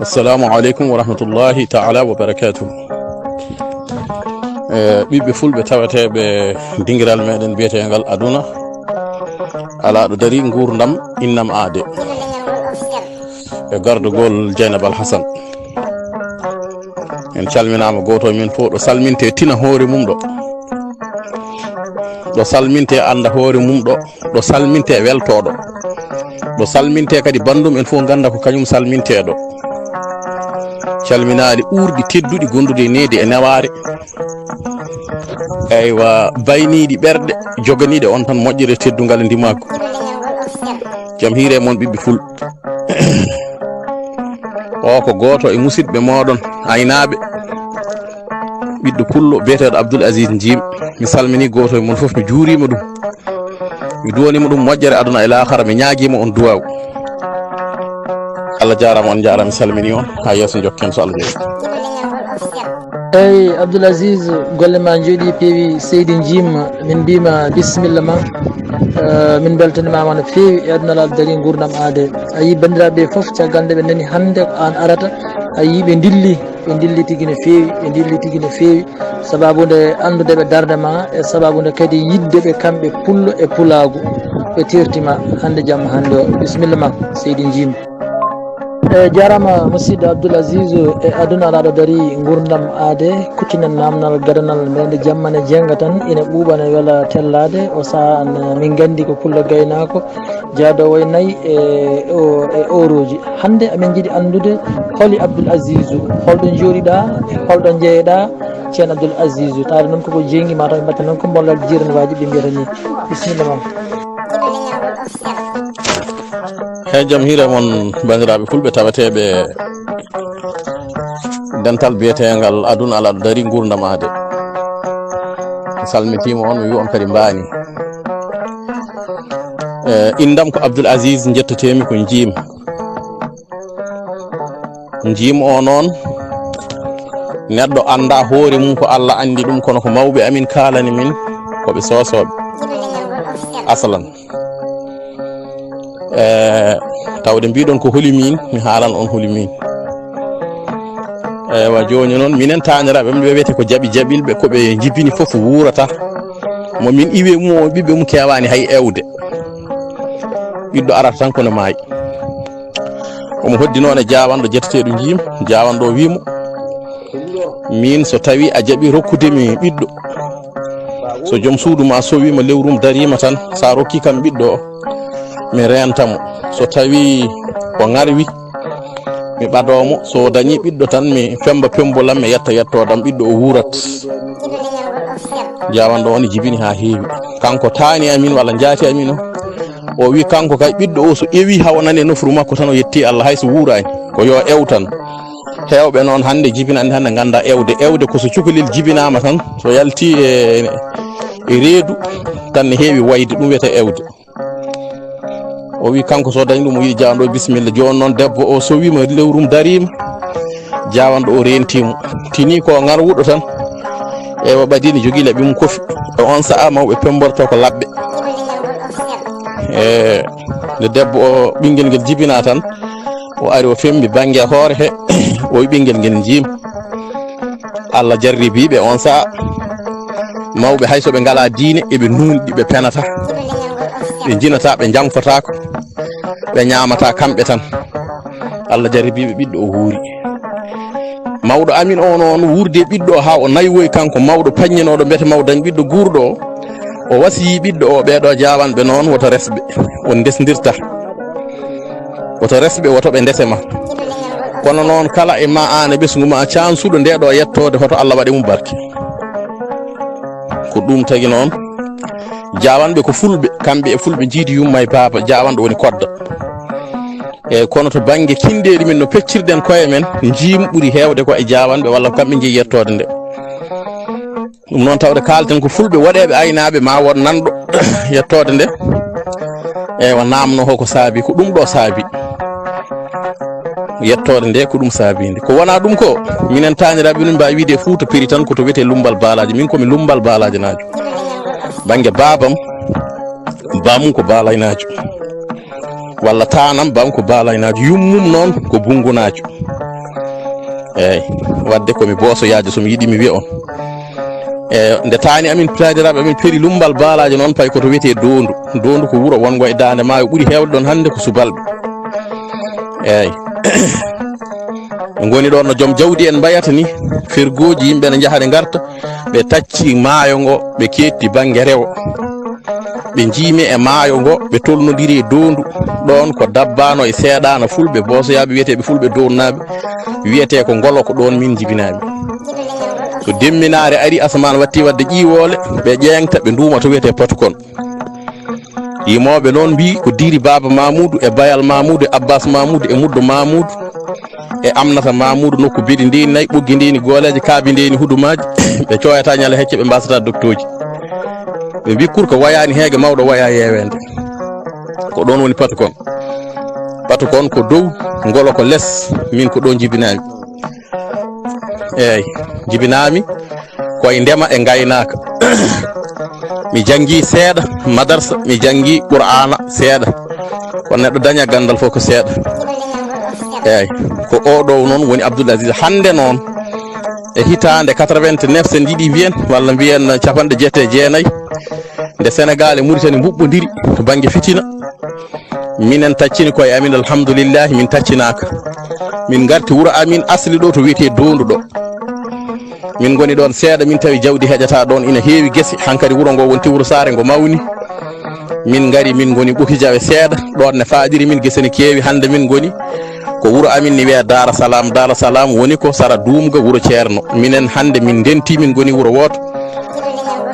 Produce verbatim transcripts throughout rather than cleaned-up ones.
Assalamu aleykum wa rahmatullahi taala wa barakatuh. E, ɓiɓɓe fulɓe taweteeɓe dingiral meɗen biyeteengal Aduna Alaa ɗo darii nguurndam innam aade, e gardagol Jeynaba Alhasan. En calminaama gooto e men fof ɗo salmintee tina hoore mum ɗo. Ɗo salmintee annda hoore mum ɗo. Ɗo salmintee weltoo ɗo. Ɗo salmintee kadi banndum en fof ngannda ko kañum salmintee ɗo. Calminaali uurɗi tedduɗi gonduɗi e needi e newaare. Eywa, bayniiɗi ɓerɗe, joganiiɗe on tan moƴƴere, teddungal e ndimaagu. Jam hiire mon ɓiɓɓe ful. O ko gooto e musidɓe mooɗon, aynaaɓe, ɓiɗɗo pullo biyeteeɗo Abdoul Aziz Jim. Mi salminii gooto e mon fof, mi juuriima ɗum. Mi duwaniima ɗum moƴƴere aduna e laakara, mi ñaagiima on duwaaw. Allah jaaraama, on njaaraama, mi salminii on. Haa yeeso njokken so Allah jaɓi. Eyi, Abdoul Aziz, golle ma njooɗi, peewi. Seydi Jim, min mbima bisimilla ma. Eh, min mbeltanimaama no feewi e aduna laaɓa darii nguurndam aade. A yii banndiraaɓe fof, caggal nde ɓe nani hannde ko aan arata, a yii ɓe ndilli, ɓe ndilli tigi no feewi, ɓe ndilli tigi no feewi. Sababu nde anndude ɓe darnde ma, e sababu nde kadi yiɗde ɓe kamɓe pullo e pulaagu, ɓe teerti ma hannde jamma hannde o. Bisimilla ma, Seydi Jim. E jaaraama musidɗo Abdoul Aziz. E aduna alaa ɗo darii nguurndam aade, kuccinen naamnal gadanal meɗen jammane jeenga tan, ina ɓuuɓa ne wela tellaade. O sahaa an, min nganndi ko pullo gaynaako, jaadoowo e nayi e o, e orooji. Hannde amin njiɗi anndude holi Abdoul Aziz, holɗo njooɗiɗaa, holɗo njeyeɗaa, Ceerno Abdoul Aziz. Taade noon koko jeengi, mataw ɓe mbatta noon ko mbollal jiiranwaaji ɓe mbiyata ni. Bisimilla ma. He jam hiire mon, banndiraaɓe fulɓe taweteeɓe dental biyeteengal Aduna Alaa ɗo darii nguurndam aade. Mi salmitiima on, mi wiya on kadi mbaani. E, inndam ko Abdoul Aziz, njettoteemi ko Jim. Jim o noon, neɗɗo anndaa hoore mum, ko Allah anndi ɗum, kono ko mawɓe amin kaalani min, ko ɓe soosooɓe. Asalan. E, tawde mbiɗon ko holi min, mi haalan on holi min. Eywa, jooni noon, minen taaniraaɓe, ɓe wiyete ko jaɓi jaɓilɓe, ko ɓe njibini fof wuurata. Mo min iwi e mum o, ɓiɓɓe mum keewaani hay ewde. Ɓiɗɗo arata tan kono maayi. Omo hoddinoo e jaawanɗo jeteteeɗo Jim, jaawanɗo o wii mo, "Miin so tawii a jaɓii rokkude mi ɓiɗɗo, so joom suudu maa sowiima, lewru mum dariima tan, so a rokkii kam ɓiɗɗo o, mi reenta mo. So tawii o ŋarwi, mi ɓadoo mo. So o dañii ɓiɗɗo tan, mi pemmba pemmbolam, mi yetta yettoodam, ɓiɗɗo o wuurat." Jaawanɗo o ne jibini haa heewi. Kanko taani amin walla njaati amin o, o wi kanko kay ɓiɗɗo o so ewi hawa nani e nofru makko tan o yetti Allah, hay so wuuraani ko yo ew tan. Heewɓe noon hannde jibinande hannde ngannda ewde. Ewde ko so cukalel jibinaama tan, so yalti e, e reedu tan ne heewi wayde, ɗum wiyete ewde. O wi kanko so dañi ɗum o yiɗi jaawanɗo o, bisimilla. Jooni noon debbo o sowiima, lewru mum dariima, jaawanɗo o reenti mo. Tini ko ŋarwuɗo tan. Eywa, ɓadii ne jogii laɓi mum kofi. E on sa'a mawɓe pemmborto ko laɓɓe. E nde debbo o, ɓinngel ngel jibinaa tan, o ari o femmbi bannge hoore he, o wi ɓinngel ngel Jim. Allah jarribii ɓe on sa'a. Mawɓe hay so ɓe ngalaa diine, eɓe nuunɗi, ɓe penata. Ɓe njinata, ɓe njaŋfotaako, ɓe ñaamata kamɓe tan. Allah jarribii ɓe, ɓiɗɗo o wuuri. Mawɗo amin o noon wuurde ɓiɗɗo o haa o naywoyi kanko mawɗo paññinooɗo mbete mawɗo dañ ɓiɗɗo guurɗo o. O wasiyii ɓiɗɗo o, ɓeeɗo jaawanɓe noon woto resɓe, on ndesndirta. Woto resɓe, woto ɓe ndese ma. Kono noon kala e ma aan e ɓesngu ma caansuɗo nde ɗo yettoode, hoto Allah waɗe mum barke. Ko ɗum tagi noon, jaawanɓe ko fulɓe, kamɓe e fulɓe jiidi yumma e baaba, jaawanɗo woni kodda. E kono to bannge kinɗeeli min no peccirɗen koye men, Jim ɓuri heewde ko e jaawanɓe walla ko kamɓe njeyi yettoode nde. Ɗum noon tawde kaalten ko fulɓe waɗeeɓe aynaaɓe ma wood nanɗo yettoode nde. Eywa, naamno hoko saabi, ko ɗum ɗo saabi. Yettoode nde ko ɗum saabi nde. Ko wona ɗum ko, minen taaniraaɓe min mbaawi wiide e Fuuta Piri tan ko to wiyetee Lummbal Baalaaji. Min ko mi Lummbal Baalaajinaajo. Bannge baabam, baamum ko Baalaynaajo. walla taanam bam ko baalaynaajo, yummum noon ko bunngunaajo. Eeyi, wadde ko mi boosoyaajo, so mi yiɗi mi wiya on. E nde taani amin, paadiraaɓe amin, peri lummbal baalaajo noon, payi ko to wiyetee Doondu. Doondu ko wuro wonngo e daande maayo, ɓuri heewde ɗoon hannde ko Subalɓe. Eeyi. Ɓe ngoni ɗoon no joom jawdi en mbayata ni, fergooji, yimɓe ne njaha ne ngarta, ɓe tacci maayo ngo, ɓe keetti bannge rewo. Ɓe njiimi e maayo ngo, ɓe tolnondiri e Doondu, ɗoon ko Dabbano e Seeɗaana Fulɓe boosoyaaɓe wiyeteeɓe Fulɓe Doonnaaɓe, wiyetee ko Ngolo, ko ɗoon min njibinaami. So demminaare ari, asamaan watti waɗde ƴiiwoole, ɓe ƴeeŋta, ɓe nduuma to wiyetee Patukon. Yimooɓe noon mbii ko diiri Baaba Mamuudu e Bayal Mamuudu e Abbas Mamuudu e Muddo Mamuudu e Amnata Mamuudu, nokku beɗi ndeeni nayi, ɓoggi ndeeni gooleeje, kaabi ndeeni hudumaaji, ɓe cooyata ñala hecce, ɓe mbaasata doktooji. Ɓe mbii kurko wayaani heege, mawɗo waya yeeweende. Ko ɗoon woni Patukon. Patukon ko dow, Ngolo ko les, min ko ɗo njibinaami. Eeyi, njibinaami ko e ndema e ngaynaaka. Mi janngi seeɗa madarsa, mi janngi Qur'aana seeɗa. Kono neɗɗo daña ganndal fof ko seeɗa. Eeyi, ko o ɗo noon woni Abdoul Aziz. Hannde noon, e hitaande quatre-vingt-neuf, so en njiɗi mbiyen, walla mbiyen capanɗe jeetati e jeenayi, nde Senegaal e Muritani mbuɓɓondiri to bannge fitina, minen taccini koye amin, alhamdulillahi, min taccinaaka. Min ngarti wuro amin asli ɗo to wiyetee Doondu ɗo. Min ngoni ɗoon seeɗa, min tawi jawdi heƴataa ɗoon, ina heewi gese. Hankadi wuro ngo wonti wuro saare, ngo mawni. Min ngari, min ngoni Ɓoki Jawe seeɗa, ɗoon ne faaɗiri min, gese ne keewi. Hannde min ngoni ko wuro amin ne wiyee Daara Salaam. Daara Salaam woni ko sara Duumga, wuro Ceerno. Minen hannde min ndenti, min ngoni wuro wooto.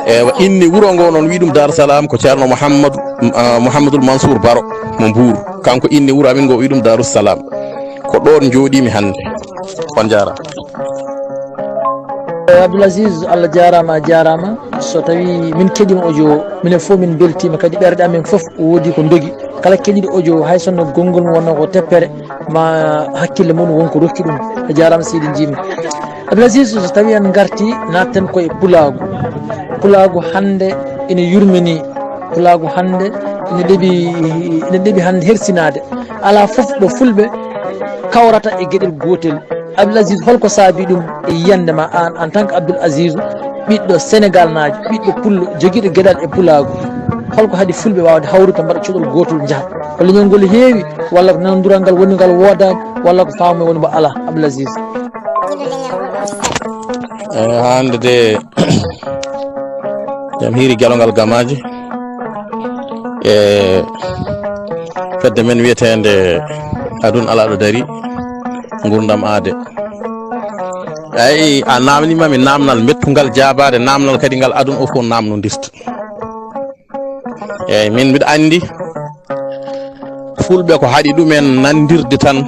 Ewa, inni wuro ngo noon, wi ɗum Dar Salam, ko Ceerno Mouhamadou, ah, Mouhamadoul Mansour Baro mo Mbour. Kanko inni wuro amin ngo, wi ɗum Darou Salam. Ko ɗoon njooɗiimi hannde. On jaaraama. Eh, Abdoul Aziz, Allah jaaraama, a jaaraama. So tawi min keɗiima audio, minen fof min mbeltiima, kadi ɓerɗe amen fof woodi ko ndogi. Kala keɗiiɗo audio, hay sinno konngol mum wonnoo ko teppere, ma hakkille mum won ko rokki ɗum. A jaaraama seydi, njiimi. Abdoul Aziz, so tawi en ngarti, naatten koye pulaagu. Pulaagu hannde ene yurmini, pulaagu hannde ene ɗeɓi, ene ɗeɓi hannde hersinaade. Alaa fof ɗo fulɓe kawrata e geɗel gootel. Abdoul Aziz, holko saabi ɗum e yiyannde ma aan, en tant que Abdoul Aziz, ɓiɗɗo Senegaal naajo, ɓiɗɗo pullo, jogiiɗo geɗal e pulaagu? Holko haɗi fulɓe waawde hawrude, mbaɗa cuɗol gootol, njaha? Ko leñol ngol heewi, walla ko nanondiral ngal woni, ngal woodaani, walla ko faamu woni mo alaa, Abdoul Aziz? Eh, hannde de, jam hiiri gelongal gamaaji. E fedde men wiyeteende Adun Alaa Ɗo Dari, Ngurndam Aade. Eyi, a naamniima mi naamnal mettungal jaabaade, naamnal kadi ngal aduna o fof naamnondirta. Eyi, min mbiɗa anndi fulɓe ko haɗi ɗumen nanndirde tan,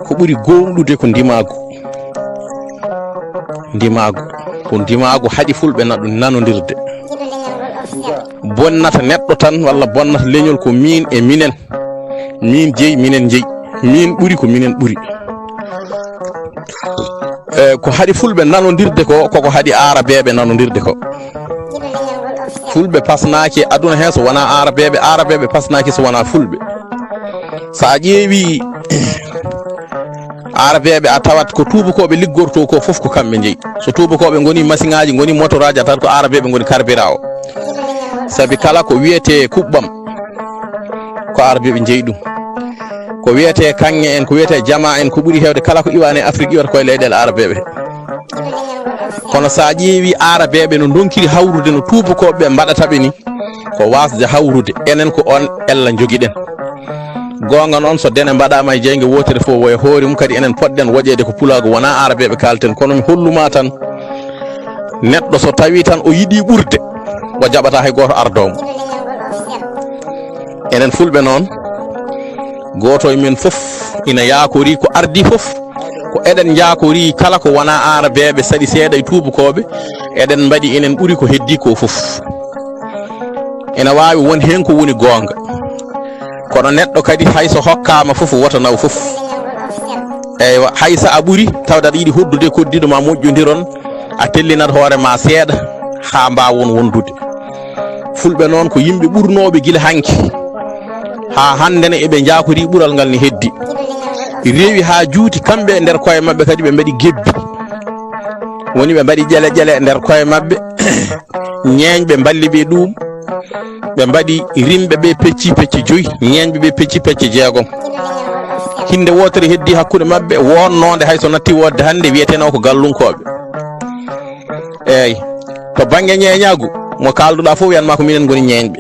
ko ɓuri goonɗude ko ndimaagu. Ndimaagu, ko ndimaagu haɗi fulɓe na-, nanondirde. Bonnata neɗɗo tan walla bonnata leñol ko miin e minen. Miin jeyi, minen njeyi. Miin ɓuri ko minen ɓuri. E, ko haɗi fulɓe nanondirde ko, koko haɗi aarabeeɓe nanondirde ko. Fulɓe pasnaaki e aduna he so wonaa aarabeeɓe, aarabeeɓe pasnaaki so wonaa fulɓe. So a ƴeewi aarabeeɓe, a tawat ko tuubakooɓe liggortoo ko fof ko kamɓe njeyi. So tuubakooɓe ngoni masiŋaaji, ngoni motoraaji, a tawat ko aarabeeɓe ngoni karbira o. Sabi kala ko wiyetee kuɓɓam, ko aarabeeɓe njeyi ɗum. Ko wiyetee kaŋŋe en, ko wiyetee jamaa en, ko ɓuri heewde kala ko iwaani e Afrik iwata koye leyɗeele aarabeeɓe. Kono so a ƴeewi aarabeeɓe no ndonkiri hawrude no tuubakooɓe ɓe mbaɗata ɓe ni, ko waasde hawrude. Enen ko oon ella njogiɗen. Goonga noon, so dene mbaɗaama e jeynge wootere fof, woya hoore mum, kadi enen potɗen woƴeede ko pulaagu, wonaa aarabeeɓe kaalten. Kono mi hollumaa tan, neɗɗo so tawii tan o yiɗii ɓurde, o jaɓataa hay gooto ardoo mo. Enen fulɓe noon, gooto e men fof ina yaakorii ko ardii fof, ko eɗen njaakorii kala ko wonaa aarabeeɓe, saɗi seeɗa e tuubakooɓe, eɗen mbaɗi enen ɓuri ko heddii ko fof. Ina waawi won heen ko woni goonga. Kono neɗɗo kadi hay so hokkaama fof, wota naw fof. Eywa, hay so a ɓuri, tawde aɗa yiɗi hoddude e koddiiɗo ma, moƴƴondiron, a tellinat hoore ma seeɗa haa mbaawon wondude. Fulɓe noon ko yimɓe ɓurnooɓe gila hanki. Haa hannde ne eɓe njaakori ɓural ngal ne heddi. Rewi haa juuti kamɓe e nder koye maɓɓe kadi ɓe mbaɗi gebbi. Woni ɓe mbaɗi ƴele ƴele e nder koye maɓɓe. Ñeeñɓe mballi ɓe ɗum. Ɓe mbaɗi rimɓe ɓe pecci pecci joyi, ñeeñɓe ɓe pecci pecci jeegom. Hinde wootere heddi hakkunde maɓɓe wonnoonde hay so natti woodde hannde wiyeteno ko gallunkooɓe. Eeyi, to bannge ñeeñaagu, mo kaalduɗaa fof wiyan ma ko minen ngoni ñeeñɓe.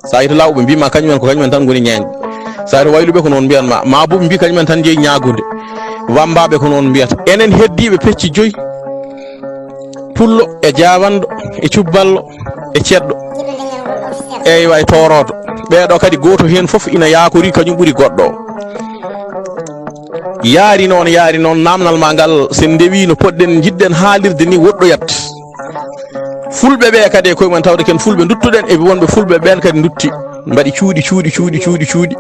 So a yii to laaw ɓe mbiima kañumen ko kañumen tan ngoni ñeeñɓe. So a yii to wayluɓe ko noon mbiyan ma, ma booɓe mbi kañumen tan njeyi ñaagunde. Wammbaaɓe ko noon mbiyata. Enen heddiiɓe pecci joyi, pullo e jaawanɗo e cubballo e ceɗɗo. Eywa e tooroodo. Ɓeeɗo kadi gooto heen fof ina yaakori kañum ɓuri goɗɗo o. Yaari noon, yaari noon, naamnal ma ngal, so en ndewii no poɗɗen, njiɗɗen haalirde ni woɗɗoyat. Fulɓe ɓe kadi e koye mumen tawde ken fulɓe nduttuɗen, e wonɓe fulɓe ɓeen kadi ndutti, mbaɗi cuuɗi, cuuɗi, cuuɗi, cuuɗi, cuuɗi.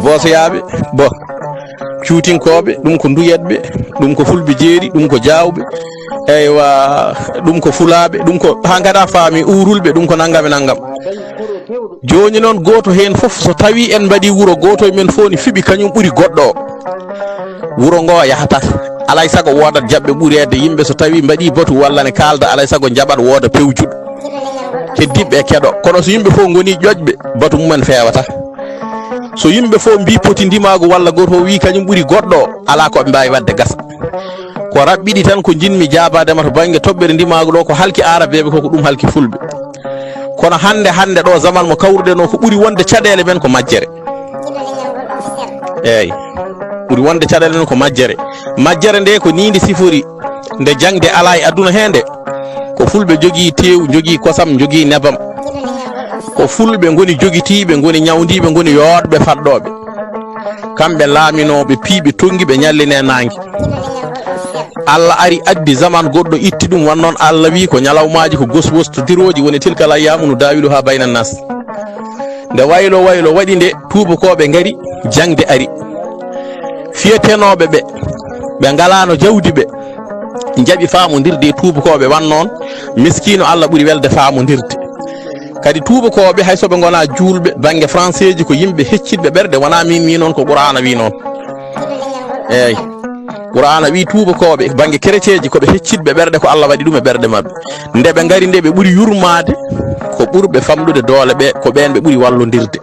Boosoyaaɓe, bo, cuutinkooɓe, ɗum ko nduyatɓe, ɗum ko fulɓe jeeri, ɗum ko jaawɓe, eywa, ɗum ko fulaaɓe, ɗum ko, haa ngara faami uurulɓe, ɗum ko nanngam e nanngam. Jooni noon, gooto heen fof, so tawii en mbaɗii wuro, gooto e men fof ne fiɓi kañum ɓuri goɗɗo o. Wuro ngo yahataa. Alaa e sago woodat jaɓɓe ɓureede yimɓe, so tawii mbaɗii batu walla ne kaalda, alaa e sago njaɓat wooda pewjuɗo. Heddiiɓe e keɗo. Kono so yimɓe fof ngonii ƴoƴɓe, batu mumen feewataa. So yimɓe fof mbii poti ndimaagu walla gooto o wii kañum ɓuri goɗɗo o, alaa ko ɓe mbaawi waɗde gasa. Ko raɓɓiɗi tan ko njiɗmi jaabaade ma to bannge toɓɓere ndimaagu ɗo, ko halki aarabeeɓe ko, ko ɗum halki fulɓe. Kono hannde, hannde ɗo zaman mo kawruɗen o, ko ɓuri wonde caɗeele men ko majjere. Eeyi, ɓuri wonde caɗeele men ko majjere. Majjere nde ko ni nde sifori, nde jaŋde alaa e aduna he nde. Ko fulɓe njogii teewu, njogii kosam, njogii nebam. Ko fulɓe ngoni jogitiiɓe, ngoni ñawndiiɓe, ngoni yooɗɓe, faɗɗooɓe. Kamɓe laaminooɓe, piiɓe, tonngi ɓe, ñallinee naange. Allah ari, addi zaman goɗɗo, itti ɗum. Wan noon, Allah wii ko ñalawmaaji ko goswostodirooji, woni tilkal ayyaamu nudaawiluhaa bayna naas. Nde waylo waylo waɗi nde, tuubakooɓe ngari, jaŋde ari. Fiyetenooɓe ɓe, ɓe ngalaano jawdi ɓe, njaɓi faamondirde e tuubakooɓe. Wan noon, miskiino, Allah ɓuri welde faamondirde. Kadi tuubakooɓe, hay so ɓe ngonaa juulɓe, bannge français ji ko yimɓe hecciɗɓe ɓerɗe, wonaa min wii noon, ko Qur'aana wii noon. Eeyi. Qur'aana wii tuubakooɓe, bannge kerecenji, ko ɓe hecciɗɓe ɓerɗe, ko Allah waɗi ɗum e ɓerɗe maɓɓe. Nde ɓe ngari nde, ɓe ɓuri yurmaade ko ɓurɓe famɗude doole ɓe, ko ɓeen ɓe ɓuri wallondirde.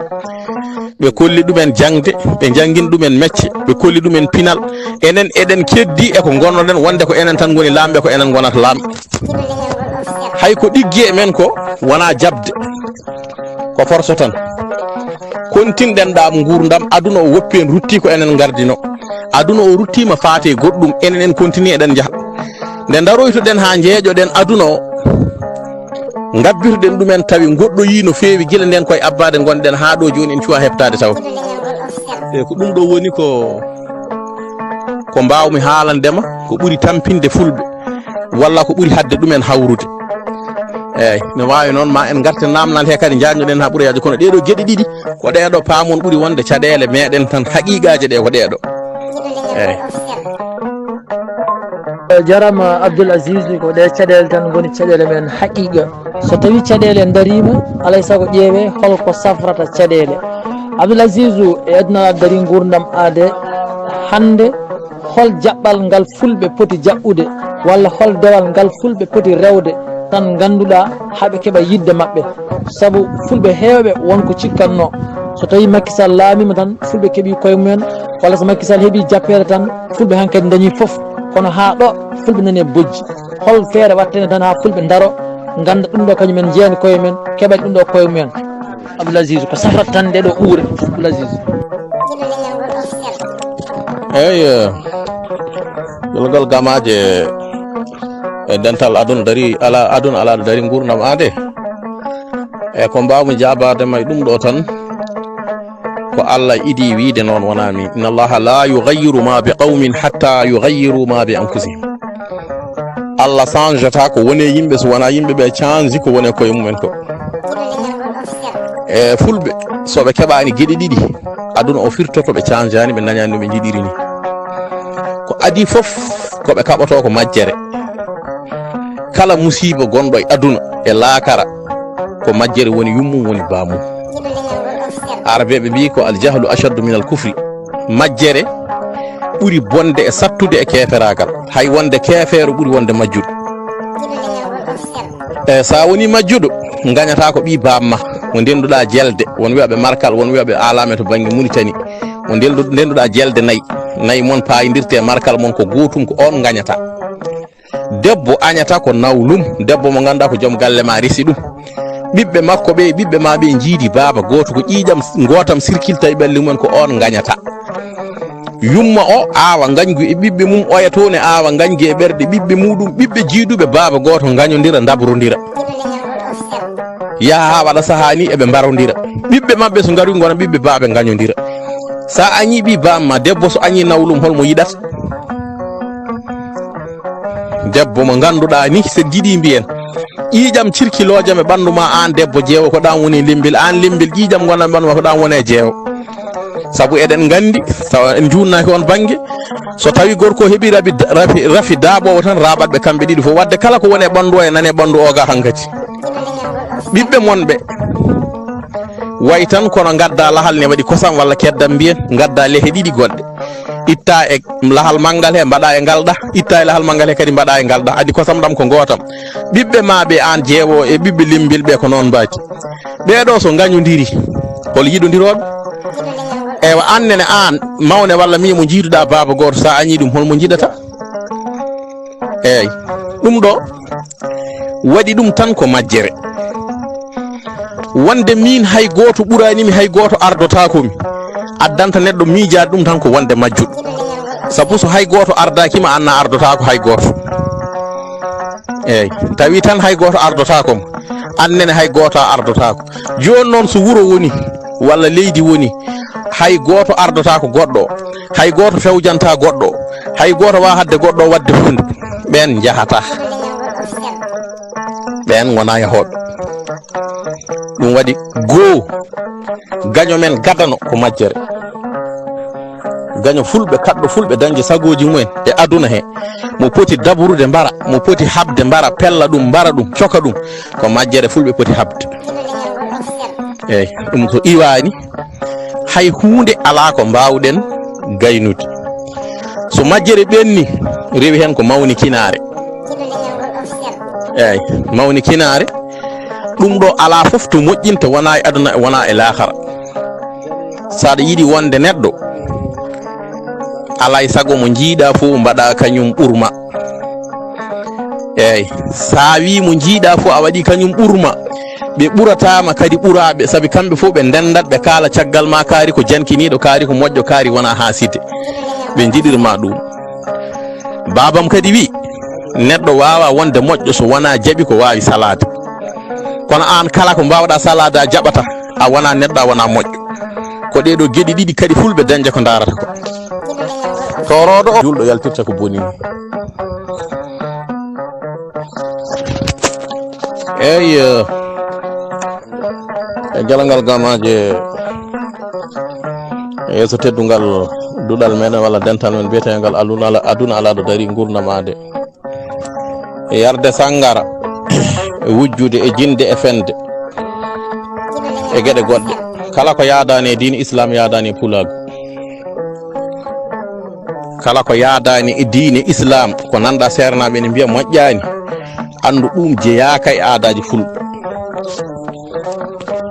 Ɓe kolli ɗumen jaŋde, ɓe njanngini ɗumen mecce, ɓe kolli ɗumen pinal. Enen eɗen keddii e ko ngonnoɗen, wonde ko enen tan ngoni laamɓe, ko enen ngonata laamɓe. Hay ko ɗiggi e men ko wonaa jaɓde, ko forso tan. Kontinɗen ɗaam nguurndam, aduna o woppi en, rutti ko enen ngardino. Aduna o ruttiima faate goɗɗum, enen en kontini eɗen njaha. Nde ndaroytuɗen haa njeeƴoɗen aduna o, ngabbirɗen ɗumen tawi goɗɗoyii no feewi gila ndeen koye abbaade ngonɗen haa ɗo jooni en cuwaa heɓtaade taw. E ko ɗum ɗo woni ko, ko mbaawmi haalande ma, ko ɓuri tampinde fulɓe, walla ko ɓuri haɗde ɗumen hawrude. Eeyi, no waawi noon ma en ngarten naamnal he kadi njaajnoɗen haa ɓura yaajde. Kono ɗee ɗoo geɗe ɗiɗi, ko ɗee ɗoo paamon ɓuri wonde caɗeele meɗen tan, haqiiqaaji ɗe ko ɗee ɗoo. Eeyi. Jarama Abdoul Aziz, ko ɗe caɗele tan ngoni caɗele men haqiqa. So tawi caɗele darima, alay sago ƴeewe holko safrata caɗele. Abdoul Aziz, e aduna aɗa dari ngurdam aade hande, hol jaɓɓal ngal fulɓe poti jaɓɓude, walla hol dewal ngal fulɓe poti rewde tan ganduɗa haɓe keɓa yidde maɓɓe? Sabu fulɓe heewɓe won ko cikkanno, so tawi Macky Sall laamima tan fulɓe keɓi koye mumen, walla so Macky Sall heɓi jappere tan fulɓe hankadi dañi fof. Kono haa ɗo fulɓe nani e bojji. Hol feere wattene tan haa fulɓe ndaro, ngannda ɗum ɗo kañum en njeeyani koye men, keɓani ɗum ɗo koye mumen? Abdoul Aziz, ko safrata tan nde ɗo uure? Abdoul Aziz. Eyyi, gelgal gamaje e dental aduna dari ala, aduna ala dari ngurnam ade. E ko mbawmi jabade may ɗum ɗo tan, ko Allah idi wiide noon, wona min. Inna Allaha la yughayyiru ma bi qawmin hatta yughayyiru ma bi anfusihim. Allah change ta ko woni e yimɓe so wona yimɓe ɓe change ko woni e koye mumen ko. E fulɓe, so ɓe keɓani geɗe ɗiɗi, aduna o firtoto ɓe changeani, ɓe dañani no ɓe jiɗiri ni. Ko adi fof, ko ɓe kaɓoto ko majjere. Kala musiba gonɗo e aduna e laakara, ko majjere woni yummum, woni bamum. Arabeeɓe mbiyi ko al jahlu ashaddu min al kufri. Majjere ɓuri bonde e sattude e keeferaagal. Hay wonde keefeero ɓuri wonde majjuɗo. E, so a woni majjuɗo, ngañata ko ɓii baamma, mo ndenduɗaa jelde, won wiyaɓe Markal, won wiyaɓe Alame to bannge Muritani, mo ndendu-, ndenduɗaa jelde nayi. Nayi mon paayindirte e Markal mon ko gootum, ko on ngañata. Debbo añata ko nawlum, debbo mo ngannduɗaa ko joom galle ma resi ɗum. Ɓiɓɓe makko ɓe, ɓiɓɓe ma ɓe njiidi baaba gooto, ko ƴiiƴam gootam sirkil tawi ɓalli mumen, ko on ngañata. Yumma o aawa ngañgu e ɓiɓɓe mum, oya toon e aawa ngañgu e ɓerɗe ɓiɓɓe muɗum, ɓiɓɓe jiiduɓe baaba gooto ngañondira, ndabrondira. Yaha haa waɗa sahaa ni eɓe mbarondira. Ɓiɓɓe maɓɓe so ngari ngona ɓiɓɓe baaba ngañondira. Sa añi ɓi bamma, debbo so añi nawlum, holmo yiɗata? Debbo mo ngannduɗaa ni, so giɗi mbiyen, ƴiiƴam cirkiloojo e ɓanndu ma, aan debbo jeewo, ko ɗaan woni limbil, aan limbil, ƴiiƴam ngonɗan ɓanndu ma, ko ɗaan woni e jeewo. Sabu eɗen nganndi, tawa en njuutnaaki on bannge, so tawi gorko heɓi rabi, rafi, rafi daaɓoowo tan, raaɓat ɓe kamɓe ɗiɗi fof. Waɗde kala ko woni e ɓanndu o e nane ɓanndu o ga hankadi. Ɓiɓɓe mon ɓe, way tan kono ngadda lahal ne waɗi kosam walla keddam mbiyen, ngadda lehe ɗiɗi goɗɗe. Itta e lahal manngal he, mbaɗa e ngal ɗa, itta e lahal manngal he kadi mbaɗa e ngal ɗa. Adi kosam ɗam ko ngootam. Ɓiɓɓe ma ɓe aan jeewo e ɓiɓɓe limbil ɓe ko noon mbaati. Ɓeeɗo so ngañodiri, hol yiɗondirooɓe? Eywa, aan nene aan, mawne walla miñe mo njiiduɗaa baaba gooto, sa añi ɗum, holmo njiɗata? Eey, ɗum ɗo waɗi ɗum tan ko majjere. Wonde miin hay gooto ɓuraani mi, hay gooto ardotaako mi. Addanta neɗɗo miijaade ɗum tan ko wonde majjuɗo. Sabu so hay gooto ardaaki ma, aan na ardotaako hay gooto. Eey, tawi tan hay gooto ardotaako ma, aan nene hay gooto a ardotaako. Jooni noon so wuro woni, walla leydi woni, hay gooto ardotaako goɗɗo o, hay gooto fewjanta goɗɗo o, hay gooto waawa hadde goɗɗo o waɗde huunde, ɓeen njahata. Ɓeen ngonaa yahooɓe. Ɗum waɗi goo, gaño men gadano ko majjere. Gaño fulɓe, kaɗɗo fulɓe dañde sagooji mumen e aduna he. Mo poti dabrude mbara, mo poti haɓde mbara, pella ɗum, mbara ɗum, coka ɗum, ko majjere fulɓe poti haɓde. Eey, ɗum so iwaani, hay huunde alaa ko mbaawɗen gaynude. So majjere ɓenni, rewi heen ko mawnikinaare. Eey, mawnikinaare, ɗum ɗo alaa fof to moƴƴinta, wonaa e aduna, wonaa e laakara. So aɗa yiɗi wonde neɗɗo, alaa e sago mo njiiɗa fof mbaɗa kañum ɓurma. Eey, sa wi mo njiiɗa fof a waɗi kañum ɓurma, ɓe ɓurataama kadi ɓuraaɓe, sabi kamɓe fof ɓe ndendat, ɓe kaala caggal ma, kaari ko jankiniiɗo, kaari ko moƴƴo, kaari wona haaside. Ɓe njiɗirma ɗum. Baabam kadi wi, neɗɗo waawa wonde moƴƴo so wona jaɓi ko waawi salaade. Kono aan kala ko mbaawɗa salaade a jaɓata, a wona neɗɗo, a wona moƴƴo. Ko ɗee ɗoo geɗe ɗiɗi kadi fulɓe dañde ko ndaarata ko. Tooroodo o, juulɗo yaltirta ko boni. Eey, eh, e gelal ngal gamaaje, e yeeso teddungal duɗal meɗen walla dental men biyetengal aduna ala, aduna ala ɗo dari, ngurnam aade. E yarde sanngara, e wujjude, e jinde, e fende, e geɗe goɗɗe. Kala ko yaadaani e diine Islaam yaadaani e pulaagu. Kala ko yaadaani e diine Islaam, ko nanɗa seernaaɓe ene mbiya moƴƴaani, anndu ɗum jeyaaka e aadaaji fulɓe.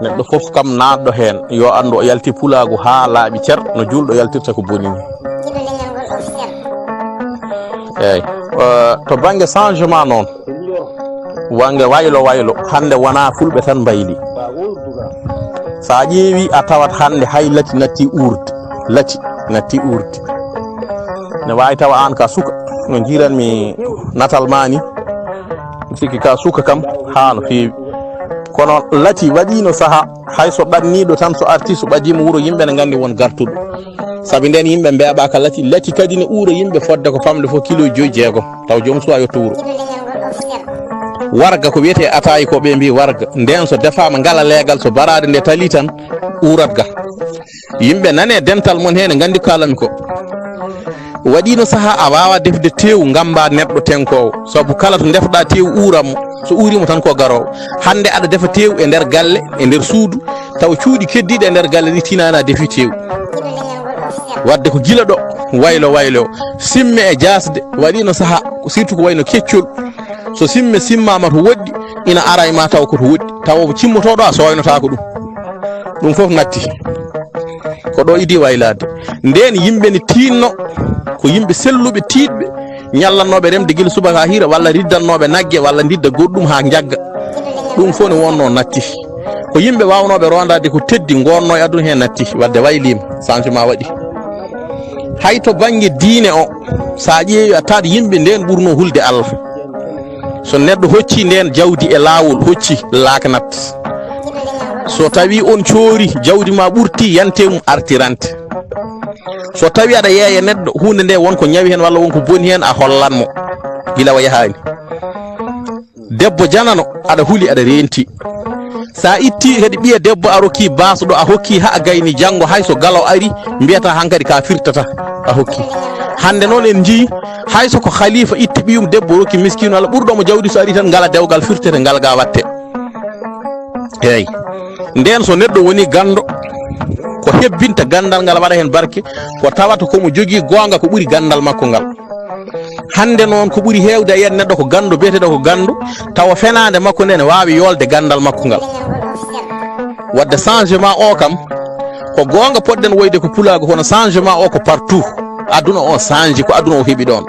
Neɗɗo fof kam naatɗo heen, yo anndu o yalti pulaagu haa laaɓi cer, no juulɗo yaltirta ko boni ni. Eey. Eh, to bannge changement noon, wannge waylo waylo, hannde wonaa fulɓe tan mbayli. So a ƴeewi, a tawat hannde hay lati natti uurde. Lati natti uurde. Ne waawi tawa aan ka suka, no njiiranmi natal ma ni, mi sikki ka suka kam haa no feewi. Kono lati waɗiino saha, hay so ɗanniiɗo tan, so arti, so ɓadiima wuro, yimɓe ne nganndi won gartuɗo. Sabi nden yimɓe mbeeɓaaka lati. Lati kadi ne uura yimɓe fodde ko famɗe fof kilo joyi jeegom, taw joom suwa yotto wuro. Warga ko wiyetee ataayi ko ɓe mbii warga. Nden so defaama ngala leegal, so baraade nde tali tan, uurat ga. Yimɓe nane dental mon heen, nganndi ko kaalanmi ko. Waɗiino sahaa a waawaa defde teewu ngammbaa neɗɗo tenkoowo, sabu kala to ndefɗaa teewu uuran mo, so uuriima tan ko garoowo. Hannde aɗa defa teewu e nder galle, e nder suudu, tawa cuuɗi keddiiɗi e nder galle ɗi tinaani a defii teewu. Waɗde ko gila ɗo, waylo waylo, simme e jaasde, waɗiino sahaa, surtout ko wayno keccol. So simme simmaama to woɗɗi, ina ara e ma tawa ko to woɗɗi, tawa ko cimmotooɗo a sooynotaako ɗum. Ɗum fof natti. Ko ɗo idii waylaade. Ndeen yimɓe ne tiinno, ko yimɓe selluɓe, tiiɗɓe, ñallannooɓe remde gila subaka haa hiira, walla riddannooɓe nagge, walla ndidda goɗɗum haa njagga. Ɗum fof ne wonnoo natti. Ko yimɓe waawnooɓe roondaade ko teddi, ngoonnoo e aduna heen natti, waɗde wayliima, changement waɗi. Hay to bannge diine o, so a ƴeewi a taat yimɓe ndeen ɓurnoo hulde Allah. So neɗɗo hocci ndeen jawdi e laawol, hocci laaknat. So tawi on coori jawdi ma ɓurti, yante mum artirante. So tawi aɗa yeeya neɗɗo, huunde nde won ko ñawi heen walla won ko boni heen, a hollan mo gila o yahaani. Debbo janano, aɗa huli, aɗa reenti. Sa itti kadi ɓiya debbo a rokki baasɗo, a hokki haa gayni, janngo hay so galo ari, mbiyata hankadi ka firtata, a hokki. Hannde noon en njii, hay so ko khalifa itti ɓiyum debbo rokki miskiino, walla ɓurɗo mo jawdi, so ari tan ngala dewgal firtete, ngal ga watte. Eey. Ndeen so neɗɗo woni ganndo, ko hebbinta ganndal ngal, waɗa heen barke, ko tawata ko mo jogii goonga ko ɓuri ganndal makko ngal. Hannde noon ko ɓuri heewde a yiyat neɗɗo ko ganndo, biyeteeɗo ko ganndo, tawa fenaande makko nde ne waawi yoolde ganndal makko ngal. Waɗde changement o kam, ko goonga poɗɗen woyde ko pulaagu, kono changement o ko partout. Aduna o change, ko aduna o heɓi ɗoon.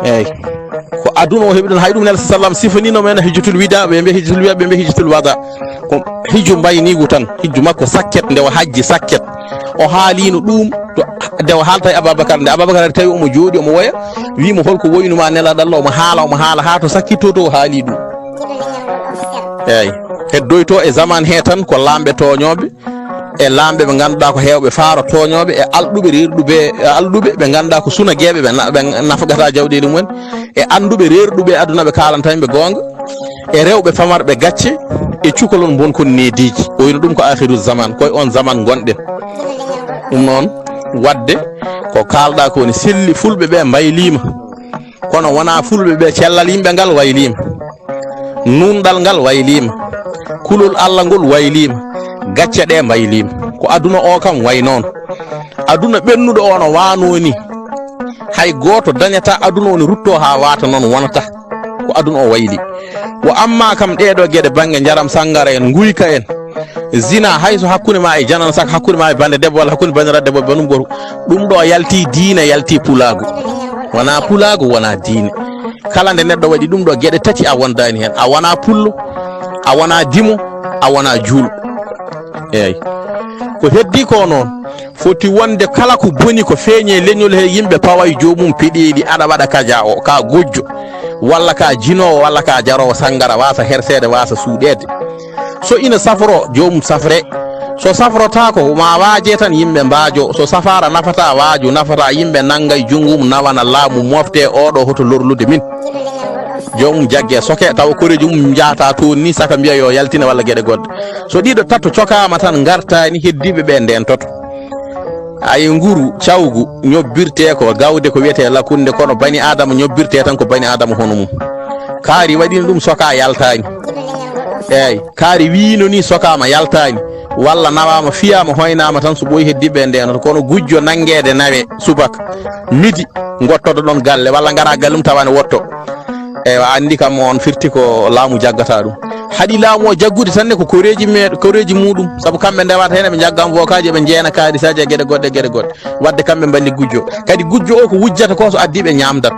Eey. Ko aduna o heɓi ɗoon, hay ɗum Nelson Sallam sifaniino men hijjatul wida, ɓe mbiya hijjatul wida, ɓe mbiya hijjatul wada. Ko hijju mbayniigu tan, hijju makko sakket, nde o hajji sakket. O haaliino ɗum, to, nde o haalta e Ababakar, nde Ababakar ari tawi omo jooɗi, omo woya, wii mo, "Holko woynuma Nelaaɗo Allah?" Omo haala, omo haala, haa to sakkitto to o haali ɗum. Eey, heddoyto e zaman he tan ko laamɓe tooñooɓe, e laamɓe ɓe ngannduɗaa ko heewɓe faaro tooñooɓe, e alɗuɓe reerɗuɓe, e alɗuɓe ɓe ngannduɗaa ko sunageeɓe, ɓe na-, ɓe nafgata jawɗeeli mumen, e annduɓe reerɗuɓe aduna ɓe kaalanta yimɓe goonga, e rewɓe famarɓe gacce, e cukalon mbonkon neediiji. O wiyno ɗum ko aakhiru zaman, koye on zaman ngonɗen. Ɗum noon, waɗde ko kaalɗaa ko ne selli, fulɓe ɓe mbayliima. Kono wonaa fulɓe ɓe, cellal yimɓe ngal wayliima, nuunɗal ngal wayliima, kulol Allah ngol wayliima, gacce ɗe mbayliima. Ko aduna o kam way noon. Aduna ɓennuɗo o no waanoo ni, hay gooto dañataa aduna o ne ruttoo haa waata noon, wonata. Ko aduna o wayli. Wa amma kam ɗee ɗoo geɗe bannge njaram sanngara en, nguyka en, zina, hay so hakkunde ma e janano, saka hakkunde ma e bannde debbo walla hakkunde banndiraaɗo debbo e banndum gooto, ɗum ɗo yalti diine, yalti pulaagu. Wonaa pulaagu, wonaa diine. Kala nde neɗɗo waɗi ɗum ɗo geɗe tati, a wondaani heen. A wonaa pullo, a wonaa dimo, a wonaa juulɗo. Eey. Ko heddi ko noon, foti wonde kala ko boni ko feeñe leñol he, yimɓe pawa e joomum peɗeeli, aɗa waɗa kaja o, ka gujjo, walla ka jinoowo, walla ka jaroowo sanngara, waasa herseede, waasa suuɗeede. So ina safroo, joomum safree. So safrotaako, ma waaje tan, yimɓe mbaajo. So safaara nafataa, waaju nafataa, yimɓe nanngay junngo mum, nawana laamu, moftee oɗo hoto lorlude min. Joomum jagge soke, tawa koreeji mum njahata toon ni, saka mbiya yo yaltine walla geɗe goɗɗe. So ɗiɗo, tato cokaama tan, ngartaani, heddiiɓe ɓe ndeentoto. Ay, nguru, cawgu, ñobbirtee ko gawde ko wiyetee lakunde, kono bani Aadama ñobbirtee tan ko bani Aadama hono mum. Kaari waɗiino ɗum, sokaa yaltaani. Eey, kaari wiyiino ni, sokaama yaltaani. Walla nawaama, fiyaama, hoynaama tan, so ɓooyi heddiiɓe ɓe ndeenata. Kono gujjo nanngeede nawe subaka, midi, ngottoɗo ɗoon galle, walla ngara galle mum tawa ne wotto. Eewa, anndi kam on firti ko laamu jaggata ɗum. Haɗi laamu o jaggude tan ne ko koreeji me-, koreeji muɗum. Sabu kamɓe ndewata heen, ɓe njagga mbookaaji, ɓe njeena kaalisaaji e geɗe goɗɗe, geɗe goɗɗe. Waɗde kamɓe mballi gujjo. Kadi gujjo o ko wujjata ko so addi ɓe ñaamdat.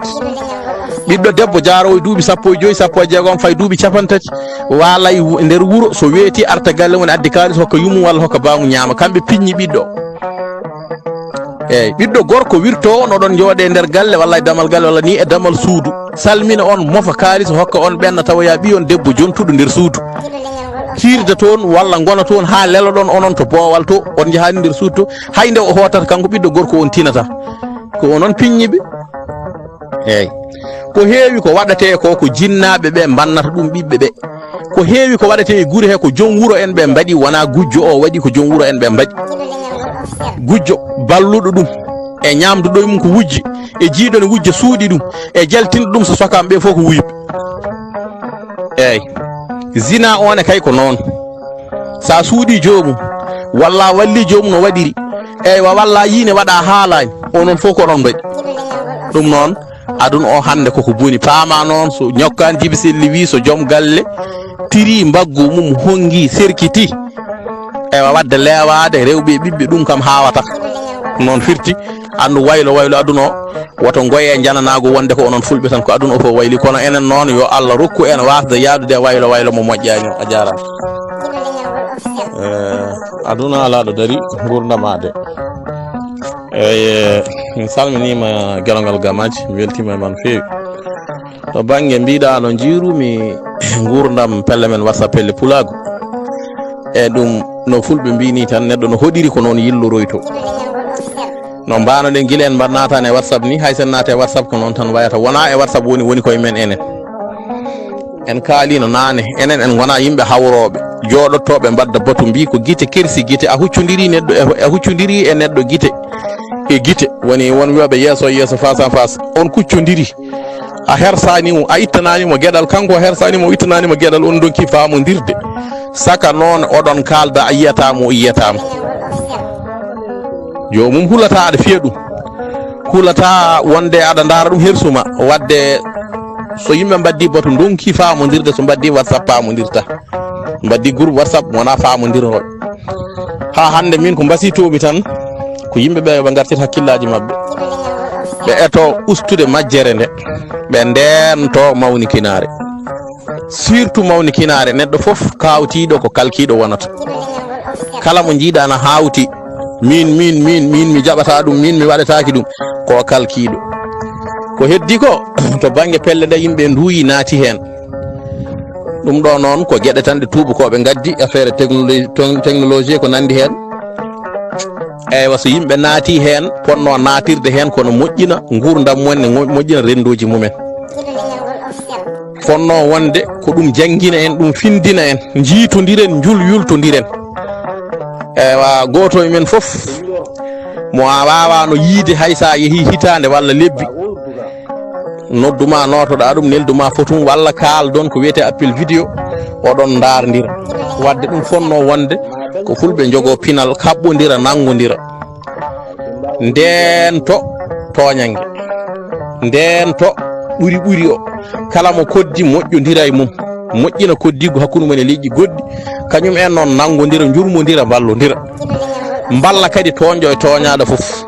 Ɓiɗɗo debbo jaaroowo e duuɓi sappo e joyi, sappo e jeegom, fay duuɓi capanɗe tati, waalay wu-, nder wuro, so weeti arta galle mum addi kaalis hokka yummum walla hokka baamum ñaama. Kamɓe piññi ɓiɗɗo. Eey, ɓiɗɗo gorko wirtoo on, oɗon njooɗe nder galle walla e damal galle walla ni e damal suudu. Salmina on, mofa kaalis hokka on ɓenna tawoya ɓiyon debbo jontuɗo nder suudu. Kiirda toon walla ngona toon haa leloɗon onon to boowal to, on njahaani nder suudu to. Hay nde o hootata kanko ɓiɗɗo gorko on tinata. Ko onon piññiɓe. Eey. Ko heewi ko waɗatee ko, ko jinnaaɓe ɓe mbannata ɗum ɓiɓɓe ɓe. Ko heewi ko waɗatee e gure he ko joom wuro en ɓe mbaɗi, wonaa gujjo o waɗi, ko joom wuro en ɓe mbaɗi. Gujjo balluɗo ɗum. e ñaamdu ɗoy mum ko wujje, e jiiɗo ne wujja suuɗi ɗum, e jaltinɗo ɗum so sokaama ɓe fof ko wuyɓe. Eey, zina o ne kay ko noon. So a suuɗii joomum, walla a wallii joomum no waɗiri, eywa, walla a yii ne waɗa a haalaani, onon fof ko oɗon mbaɗi. Ɗum noon, aduna o hannde koko boni. Paama noon, so ñokkaani Jibi Selli wii, so joom galle tirii mbaggu mum, honngi, serkiti, eywa, waɗde leewaade rewɓe e ɓiɓɓe, ɗum kam haawata. Noon firti, anndu waylo waylo aduna o, woto ngoye njananaago wonde ko onon fulɓe tan, ko aduna o fof wayli. Kono enen noon, yo Allah rokku en waasde yaadude e waylo waylo mo moƴƴaani o. A jaaraama. Eh, aduna alaa ɗo dari, nguurndam aade. Eey, min salminiima gelongal Gamaaji, mi weltiima e ma no feewi. To bannge mbiɗa no njiirumi nguurndam pelle men WhatsApp, pelle pulaagu. E ɗum no fulɓe mbii nii tan, neɗɗo no hoɗiri ko noon yilloroytoo. No mbaano-ɗen gila en mbaɗ naataani e WhatsApp nii, hay so en naati e WhatsApp ko noon tan wayata. Wonaa e WhatsApp woni, woni koye men enen. En kaaliino naane, enen en ngonaa yimɓe hawrooɓe, jooɗotooɓe mbadda batu, mbii ko gite kersi gite, a huccondiri neɗɗo e, a huccondiri e neɗɗo gite e gite. Woni won wi'ooɓe yeeso e yeeso, face à face, on kuccondiri. A hersaani mo, a ittanaani mo geɗal, kanko o hersaani mo, o ittanaani mo geɗal, on ndonki faamondirde. Saka noon oɗon kaalda, a yiyataa mo, o yiyataa mo. Joomum hulataa aɗa fiya ɗum. Hulataa wonde aɗa ndaara ɗum hersu ma. Waɗde so yimɓe mbaddii batu, ndonki faamondirde, so mbaddii WhatsApp, faamondirta. Mbaddii groupe WhatsApp, wonaa faamondirnooɓe. Haa hannde min ko mbasiytoomi tan, ko yimɓe ɓe, ɓe ngartir hakkillaaji maɓɓe. Ɓe eto ustude majjere nde, ɓe ndeento mawnikinaare. Surtout mawnikinaare, neɗɗo fof kaawtiiɗo ko kalkiiɗo wonata. Kala mo njiiɗaa na haawti, "Miin, miin, miin, miin, mi jaɓataa ɗum, miin, mi waɗataaki ɗum," ko kalkiiɗo. Ko heddi ko, to bannge pelle ɗe, yimɓe nduuyi naati heen. Ɗum ɗo noon ko geɗe tan ɗe tuubakooɓe ngaddi, affaire technologie, ton-, technologie ko nanndi heen. Eywa, so yimɓe naati heen, potnoo naatirde heen, kono moƴƴina nguurndam mumen, ne mo-, moƴƴina renndooji mumen. Fotnoo wonde ko ɗum janngina en, ɗum finndina en, njiitondiren, njul-, yultondiren. Eywa, gooto e men fof mo a waawaano yiide hay so a yehii hitaande walla lebbi, noddu ma, nootoɗaa ɗum, neldu ma fotum, walla kaaldon ko wiyetee appel vidéo, oɗon ndaarndira. Waɗde ɗum fotnoo wonde ko fulɓe njogoo pinal, kaɓɓondira, nanngondira. Ndeento tooñannge. Ndeento ɓuri ɓuri o. Kala mo koddi, moƴƴondira e mum. Moƴƴina koddiigu hakkunde mum e leƴƴi goɗɗi. Kañum en noon nanngondira, njurmondira, mballondira. Mballa kadi tooñɗo e tooñaaɗo fof.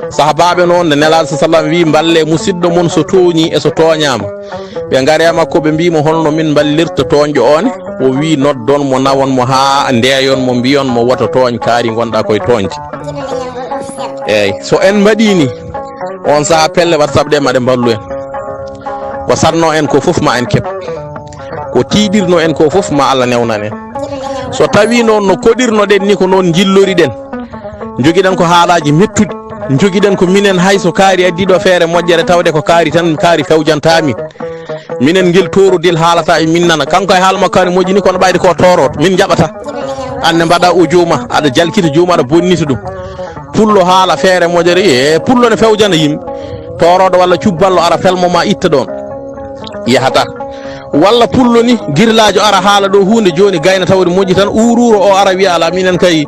Sahabaaɓe noon, nde Nelaaɗo sa sallam wii, "Mballee musidɗo mon so tooñii e so tooñaama." Ɓe ngari e makko, ɓe mbii mo, "Holno min mballirta tooñɗo oon?" O wii, "Noddon mo, nawon mo haa ndeeyon mo, mbiyon mo, 'Woto tooñ, kaari ngonɗaa koye tooñde.'" Eey, so en mbaɗii nii, oon sahaa pelle WhatsApp ɗe maɗe mballu en. Ko satnoo en ko fof ma en keɓ. Ko tiiɗirnoo en ko fof ma Allah newnan en. So tawii noon no koɗirnoɗen nii ko noon njilloriɗen, njogiɗen ko haalaaji mettuɗi, njogiɗen ko minen hay so kaari addii ɗo feere moƴƴere tawde ko kaari tan, kaari fewjantaa min. Minen ngel toorodel haalata e min nana. Kanko e haala makko kaari moƴƴi nii kono ɓayde ko toorooɗo. Min njaɓata. An ne mbaɗa audio ma, aɗa jalkita joomum, aɗa bonnita ɗum. Pullo haala feere moƴƴere, e pullo ne fewjana yimɓe. Toorooɗo walla cubballo ara felmo ma itta ɗoon. Yahata. Walla pullo ni, girlaajo ara haala ɗo huunde jooni gayna tawde moƴƴi tan, uruuro o ara wiya, "Alaa, minen kay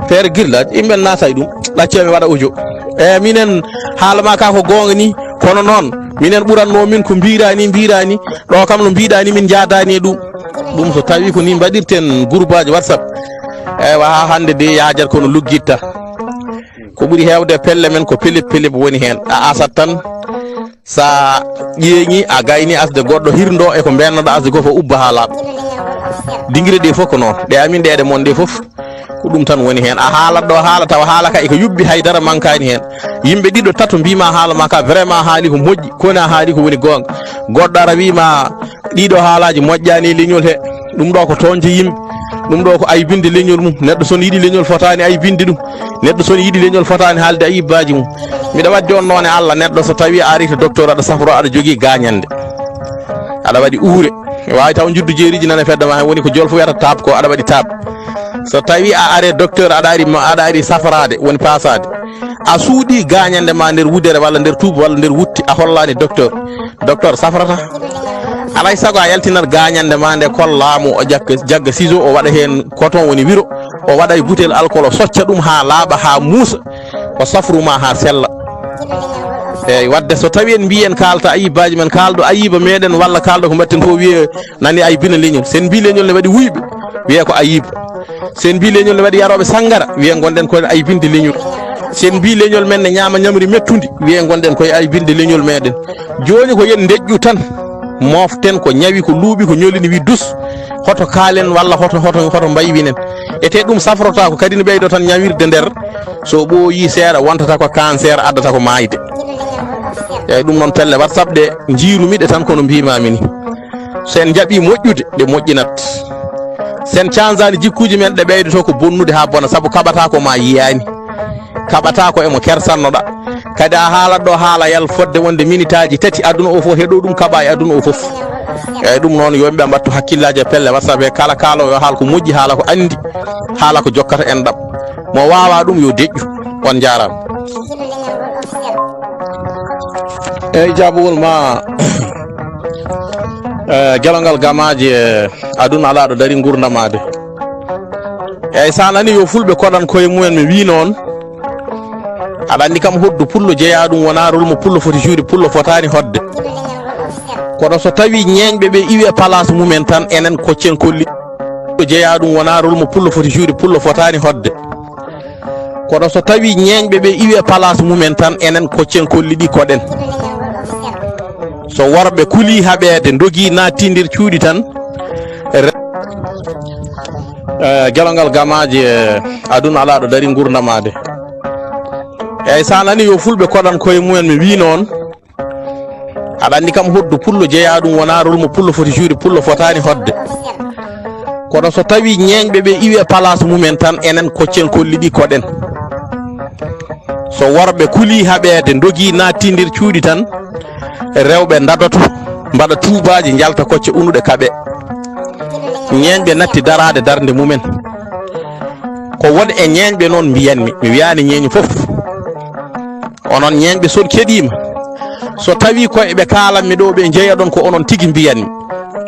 feere girlaajo, yimɓe naata e ɗum, ɗacce mi waɗa audio." E minen haala ma ka ko goonga ni, kono noon, minen ɓuratnoo min ko mbiira ni, mbiira ni, ɗo kam no mbiɗa ni min njaadaani e ɗum. Ɗum so tawii ko ni mbaɗirten gurbaaji WhatsApp, eywa, haa hannde de yaajat kono luggitta. Ko ɓuri heewde pelle men ko pelip pelip woni heen. A asat tan, sa ƴeeŋi, a gayni asde goɗɗo, hirndo e ko mbennoɗa asde ko fof ubba haa laaɓa. Dingire ɗe fof ko noon. Ɗe amin ɗe, ɗe mon ɗe fof, ko ɗum tan woni heen. A haalat ɗo haala tawa haala ka eko yuɓɓi, haydara mankaani heen. Yimɓe ɗiɗo tato mbiima haala ma ka vraiment haali ko moƴƴi, kono a haali ko woni goonga. Goɗɗo ara wiima ɗiɗo haalaaji moƴƴaani e leñol he. Ɗum ɗo ko toñde yimɓe. Ɗum ɗo ko aybinde leñol mum. Neɗɗo so ne yiɗi leñol fotaani aybinde ɗum. Neɗɗo so ne yiɗi leñol fotaani haalde ayibbaaji mum. Miɗa waddi on noon e Allah, neɗɗo so tawi a ari to docteur aɗa safro, aɗa jogii gaañande. Aɗa waɗi uure. Waawi taw njuddu jeeriiji nana fedde ma, woni ko jolfo wiyata taab ko, aɗa waɗi taab. So tawi a are docteur, aɗa ari ma, aɗa ari safraade, woni paasaade. A suuɗi gaañande ma nder wudere walla nder tuuba walla nder wutte, a hollaani docteur. Docteur safrata. Alay sago a yaltinat gaañande ma nde, kollaa mo, o ƴakka, jagga ciseau, o waɗa heen coton woni wiro, o waɗa e butel alcool, o socca ɗum haa laaɓa, haa muusa, o safru ma haa sella. Eeyi, wadde so tawi en mbiyi en kaalta ayibaaji men, kaalɗo ayiba meɗen walla kaalɗo ko mbaɗten fof wiye nani ayibina leñol. Sen mbi leñol ne waɗi wuyɓe, wiye ko ayiba. Sen mbi leñol ne waɗi yarooɓe sanngara, wiye ngonɗen koye aybinde leñol. Sen mbi leñol men ne ñaama ñamri mettundi, wiye ngonɗen koye aybinde leñol meɗen. Jooni ko yen ndeƴƴu tan, mooften ko ñawi, ko luuɓi, ko ñolini wi dus. Hoto kaalen walla hoto, hoto, hoto mbaywinen. E te ɗum safrota ko kadi ne ɓeydo tan ñawirde nder. So ɓooyi seeɗa wontata ko cancer, addata ko maayde. Eyyi, ɗum noon pelle WhatsApp ɗe njiirumi ɗe tan kono mbimami ni. So en njaɓi moƴƴude, ɗe moƴƴinat. So en canzaani jikkuuji men, ɗe ɓeydoto ko bonnude haa bona, sabu kaɓata ko ma yiyaani. Kaɓata ko e mo kersannoɗa. Kadi a haalat ɗo haalayal fodde wonde minitaaji tati, aduna o fof heɗo ɗum, kaɓa e aduna o fof. Eyyi, ɗum noon yo yimɓe mbattu hakkillaaji e pelle WhatsApp he, kala kaalo yo haal ko moƴƴi, haala ko anndi, haala ko jokkata en ɗam. Mo waawa ɗum yo deƴƴu. On njaaraama. Eyyi, jaabugol ma, eh, gelongal gamaaji e aduna alaa ɗo dari ngurdamaade. Eyyi, so a nani yo fulɓe koɗan koye mumen, mi wii noon. Aɗa anndi kam hoddu pullo jeyaa ɗum wonaa rol mo pullo foti juude, pullo fotaani hodde. Kono so tawi ñeeñɓe ɓe iwi e place mumen tan, enen koccen kolli. Jeyaa ɗum wonaa rol mo pullo foti juude, pullo fotaani hodde. Kono so tawi ñeeñɓe ɓe iwi e place mumen tan, enen koccen kolli ɗi koɗen. So worɓe kulii haɓeede, ndogii naatti nder cuuɗi tan, re-, eh, gelongal gamaaji e aduna alaa ɗo dari ngurdamaade. Eyyi, so a nani yo fulɓe koɗan koye mumen, mi wii noon. Aɗa anndi kam hoddu pullo jeyaa ɗum wonaa rol mo pullo foti juude, pullo fotaani hodde. Kono so tawi ñeeñɓe ɓe iwi e place mumen tan, enen koccen kolli ɗi koɗen. So worɓe kulii haɓeede, ndogii naatti nder cuuɗi tan, rewɓe ndadoto, mbaɗa tuubaaji, njalta kocce unuɗe kaɓe. Ñeeñɓe natti daraade darnde mumen. Ko won e ñeeñɓe noon mbiyanmi, mi wiyaani ñeeño fof. Onon ñeeñɓe, so on keɗiima, so tawii ko eɓe kaalanmi ɗo, ɓe njeyaɗon, ko onon tigi mbiyanmi.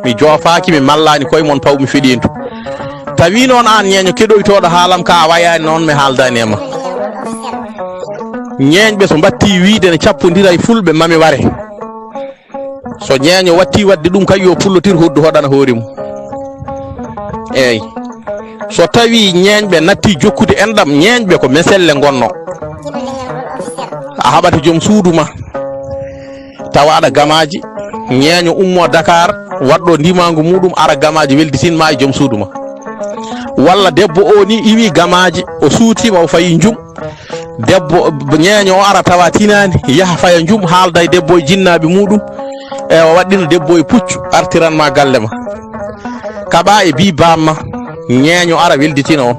Mi joofaaki, mi mallaani koye mon, paw mi feɗeendu. Tawi noon aan ñeeño keɗoytooɗo haalam ka, a wayaani noon, mi haaldaani e ma. Ñeeñɓe so mbattii wiyde ne cappondira e fulɓe, mami ware. So ñeeño watti wadde ɗum kay, yo pullotir hoddu hoɗana hoore mum. Eey. So tawi ñeeñɓe natti jokkude enɗam, ñeeñɓe ko meselle ngonno. A haɓata joom suudu ma, tawa aɗa gamaaji, ñeeño ummo Dakar, waɗɗo ndimaangu muɗum, ara gamaaji welditin ma e joom suudu ma. Walla debbo o ni iwi gamaaji, o suutima, o fayi njum. Debbo, ñeeño o ara tawa tinaani, yaha faya njum, haalda e debbo e jinnaaɓe muɗum, e o waɗɗina debbo e puccu, artiran ma galle ma. Kaɓa e bi bamma, ñeeño ara welditina on.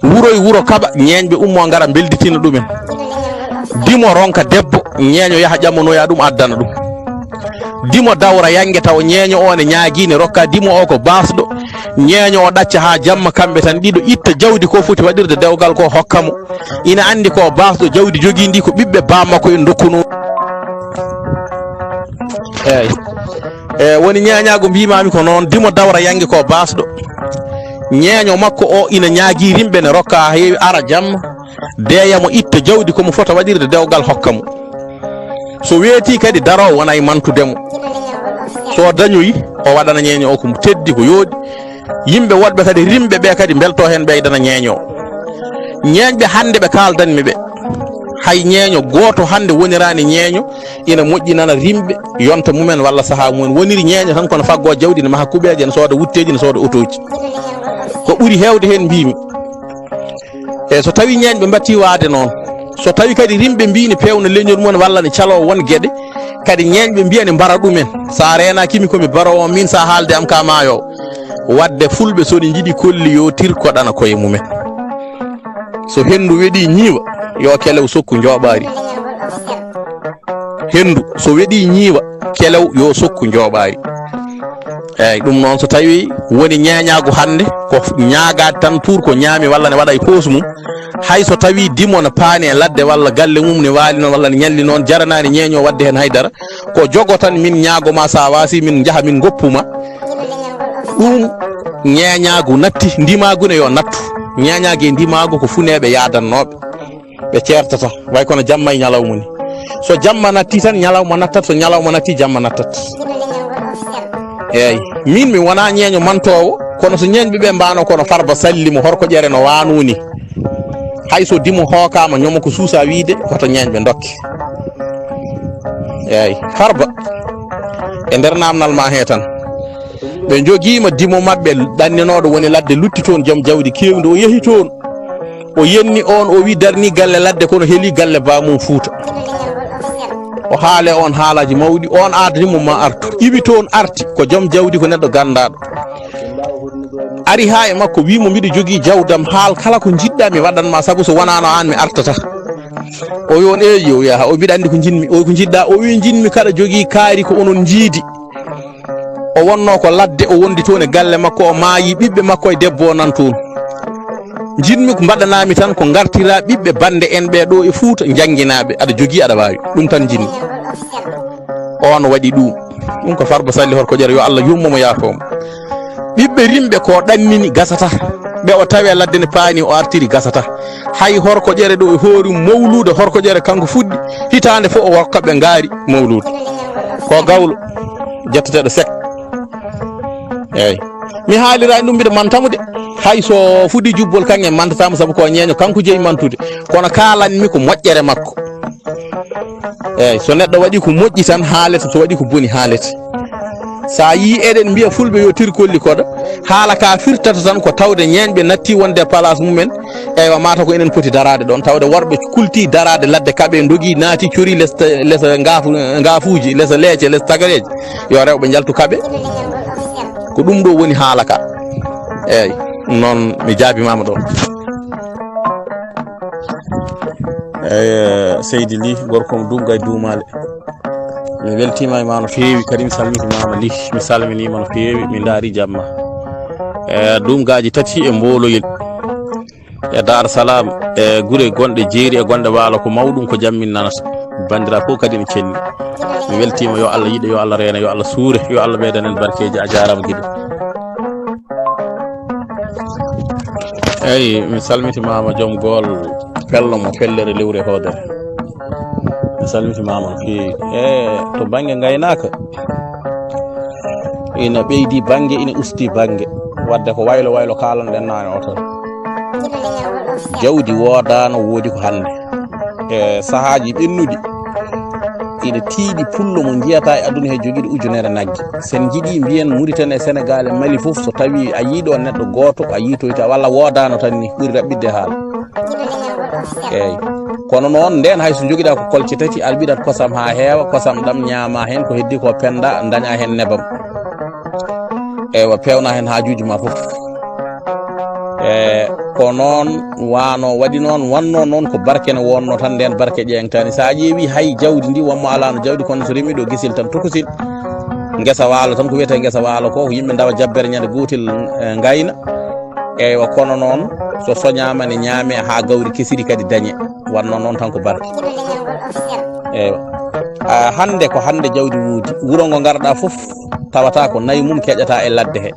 Wuro e wuro kaɓa, ñeeñɓe ummo ngara mbelditina ɗumen. Dimo ronka debbo, ñeeño yaha ƴamanoya ɗum addana ɗum. Dimo dawra yange tawa ñeeño o ne ñaagi ne rokka dimo o ko baasɗo. Ñeeño o ɗacca haa jamma kamɓe tan ɗiɗo itta jawdi ko foti waɗirde dewgal ko hokka mo. Ina anndi ko baasɗo jawdi jogii ndi ko ɓiɓɓe bammakko en ndokkuno. Eey. E woni ñeeñaagu mbimami ko noon, dimo dawra yange ko baasɗo. Ñeeño makko o ina ñaagi rimɓe ne rokka haa heewi ara jamma. Deeya mo itta jawdi ko mo fota waɗirde dewgal hokka mo. So weeti kadi daro wona e mantude mo. So dañoyi o waɗana ñeeño o ko teddi ko yooɗi. Yimɓe woɗɓe kadi rimɓe ɓe kadi mbelto heen ɓeydana ñeeño. Ñeeñɓe hannde ɓe kaaldanmi ɓe. Hay ñeeño gooto hannde woniraani ñeeño ina moƴƴinana rimɓe yonta mumen walla sahaa mumen. Woniri ñeeño tan kono faggo jawdi ne maha kuɓeeje ne sooda wutteeji ne sooda otooji. Ko ɓuri heewde heen mbimi. E so tawi ñeeñɓe mbatti waade noon, so tawi kadi rimɓe mbi ne pewna leñol mumen walla ne calo won geɗe, kadi ñeeñɓe mbiya ne mbara ɗumen. Sa reenakimi ko mi barowo min, sa haalde am ka maayo. Wadde fulɓe so ne njiɗi kolli yo tirkoɗana koye mumen. So henndu weɗi ñiiwa, yo kelew sokku njooɓaari. Henndu so weɗi ñiiwa, kelew yo sokku njooɓaari. Eyyi, ɗum noon, so tawi woni ñeeñaagu hannde, ko ñaagaade tan pour ko ñaami walla ne waɗa e poos mum. Hay so tawi dimo ne paani e ladde walla galle mum ne waali noon walla ne ñalli noon, jaranaani ñeeño waɗde heen haydara. Ko jogo tan, min ñaago ma, so a waasi min njaha min ngoppu ma. Ɗum ñeeñaagu natti, ndimaagu ne yo nattu. Ñeeñaagi e ndimaagu ko funeeɓe yaadannooɓe. Ɓe ceertata, way kono jamma e ñalawma ni. So jamma natti tan, ñalawma nattat, so ñalawma natti, jamma nattat. Eyyi, min mi wona ñeeño mantoowo, kono so ñeeñɓe ɓe mbano kono Farba Salli mo Horko Ƴere no waano ni. Hay so dimo hookaama, ñomo ko suusa wiide, hoto ñeeñɓe dokke. Eyyi, Farba, e nder namnal ma he tan. Ɓe njogiima dimo maɓɓe ɗanninooɗo woni ladde lutti toon, joom jawdi keewndi, o yehi toon. O yenni on, o wi darni galle ladde, kono heli galle bamum Fuuta. O haale on haalaaji mawɗi, on aadani mo ma artu. Iwi toon arti, ko joom jawdi, ko neɗɗo ganndaaɗo. Ari haa e makko, wi mo, "Mbiɗo jogii jawdam, haal kala ko njiɗɗa mi waɗan ma, sabu so wonaano aan mi artata." O wi on, "Eeyi, yo yaha." O, "Mbiɗa anndi ko njiɗmi." O, "Ko njiɗɗa?" O wi, "Njiɗmi kaɗa jogii kaari ko onon njiidi." O wonno ko ladde, o wondi toon e galle makko, o maayi, ɓiɓɓe makko e debbo o nan toon. Njiɗmi ko mbaɗanami tan ko ngartira ɓiɓɓe bande en ɓe ɗo e Fuuta, njannginaaɓe, aɗa jogii, aɗa waawi. Ɗum tan njiɗmi. On waɗi ɗum. Ɗum ko Farba Salli Horko Ƴere, yo Allah yurmo mo, yaafo mo. Ɓiɓɓe rimɓe ko ɗannini gasata. Ɓe o tawi e ladde ne paani, o artiri gasata. Hay Horko Ƴere ɗo e hoori mawluude Horko Ƴere kanko fuɗɗi. Hitaande fof o wakka ɓe ngaari mawluude. Ko gawlo. Jetteteeɗo sek. Eyyi. Mi haaliraani ɗum, mbiɗa manta mo de. Hay so fuɗɗi jubbol, kaŋŋe mantata mo, sabu ko ñeeño, kanko jeyi mantude. Kono kaalanmi ko moƴƴere makko. Eyyi, so neɗɗo waɗi ko moƴƴi tan haalete, so waɗi ko boni haalete. Sa yii eɗen mbiya fulɓe yo tirkolli koɗa, haala ka firtata tan ko tawde ñeeñɓe natti wonde e place mumen, eywa, mata ko enen poti daraade ɗon, tawde worɓe kulti daraade ladde kaɓe, dogi, naati, cori les, les ngaafu-, ngaafuuji, les leece, les tagareeje, yo rewɓe njaltu kaɓe. Ko ɗum ɗo woni haala ka. Eyyi, ɗum noon mi jaabimama ɗo. Eyyi, seydi Ly, gorko mo Duum Gay Duumaale. Mi weltiima e ma no feewi, kadi mi salmitimaama Ly. Mi salminiima no feewi, mi ndaari jamma. E Duum Gaaji tati e Mbooloyel, e Daar Salaam, e gure gonɗe jeeri e gonɗe waalo, ko mawɗum ko jam min nanata. Banndiraaɓe fof kadi ne celli. Mi weltiima, yo Allah yiɗe, yo Allah reene, yo Allah suure, yo Allah ɓeydan en barkeeji. A jaaraama giɗo. Eyyi, mi salmitimaama joom gool pello mo fellere lewre hoodere. Mi salmitimaama no feewi. E to bannge ngaynaaka, ina ɓeydi bannge, ina usti bannge. Wadde ko waylo waylo kaalanɗen naane o tan. Jawdi woodaano, woodi ko hannde. E sahaaji ɓennuɗi, ina tiiɗi pullo mo njiyata e aduna he jogiiɗo ujunere nagge. Sen njiɗi mbiyen Mauritanie e Sénégal e Mali fof, so tawi a yiiɗo neɗɗo gooto, a yiitoyta, walla woodaano tan ni, ɓuri raɓɓiɗde haala. Eyyi. Kono noon, nden hay so njogiɗa ko kolce tati, a ɓiɗat kosam haa heewa, kosam ɗam ñaama heen, ko heddi ko penda, daña heen nebam. Eywa, peewna heen haajuuji ma fof. E ko noon waano, waɗi noon, wanno noon ko barke ne wonno tan, nden barke ƴeeŋtaani. So a ƴeewi hay jawdi ndi, wonmo alaano jawdi, kono so remi ɗo gesil tan tokosil, ngesa waalo tan, ko wiyetee ngesa waalo ko, ko yimɓe ndawa jabbere ñande gootel, e, ngayna. Eywa, kono noon so soñaama ne ñaame haa gawri kesiri kadi dañe. Wanno noon tan ko barke. Eywa. A, hannde ko hannde jawdi woodi. Wuro ngo ngarɗa fof tawata ko nayi mum keƴata e ladde he.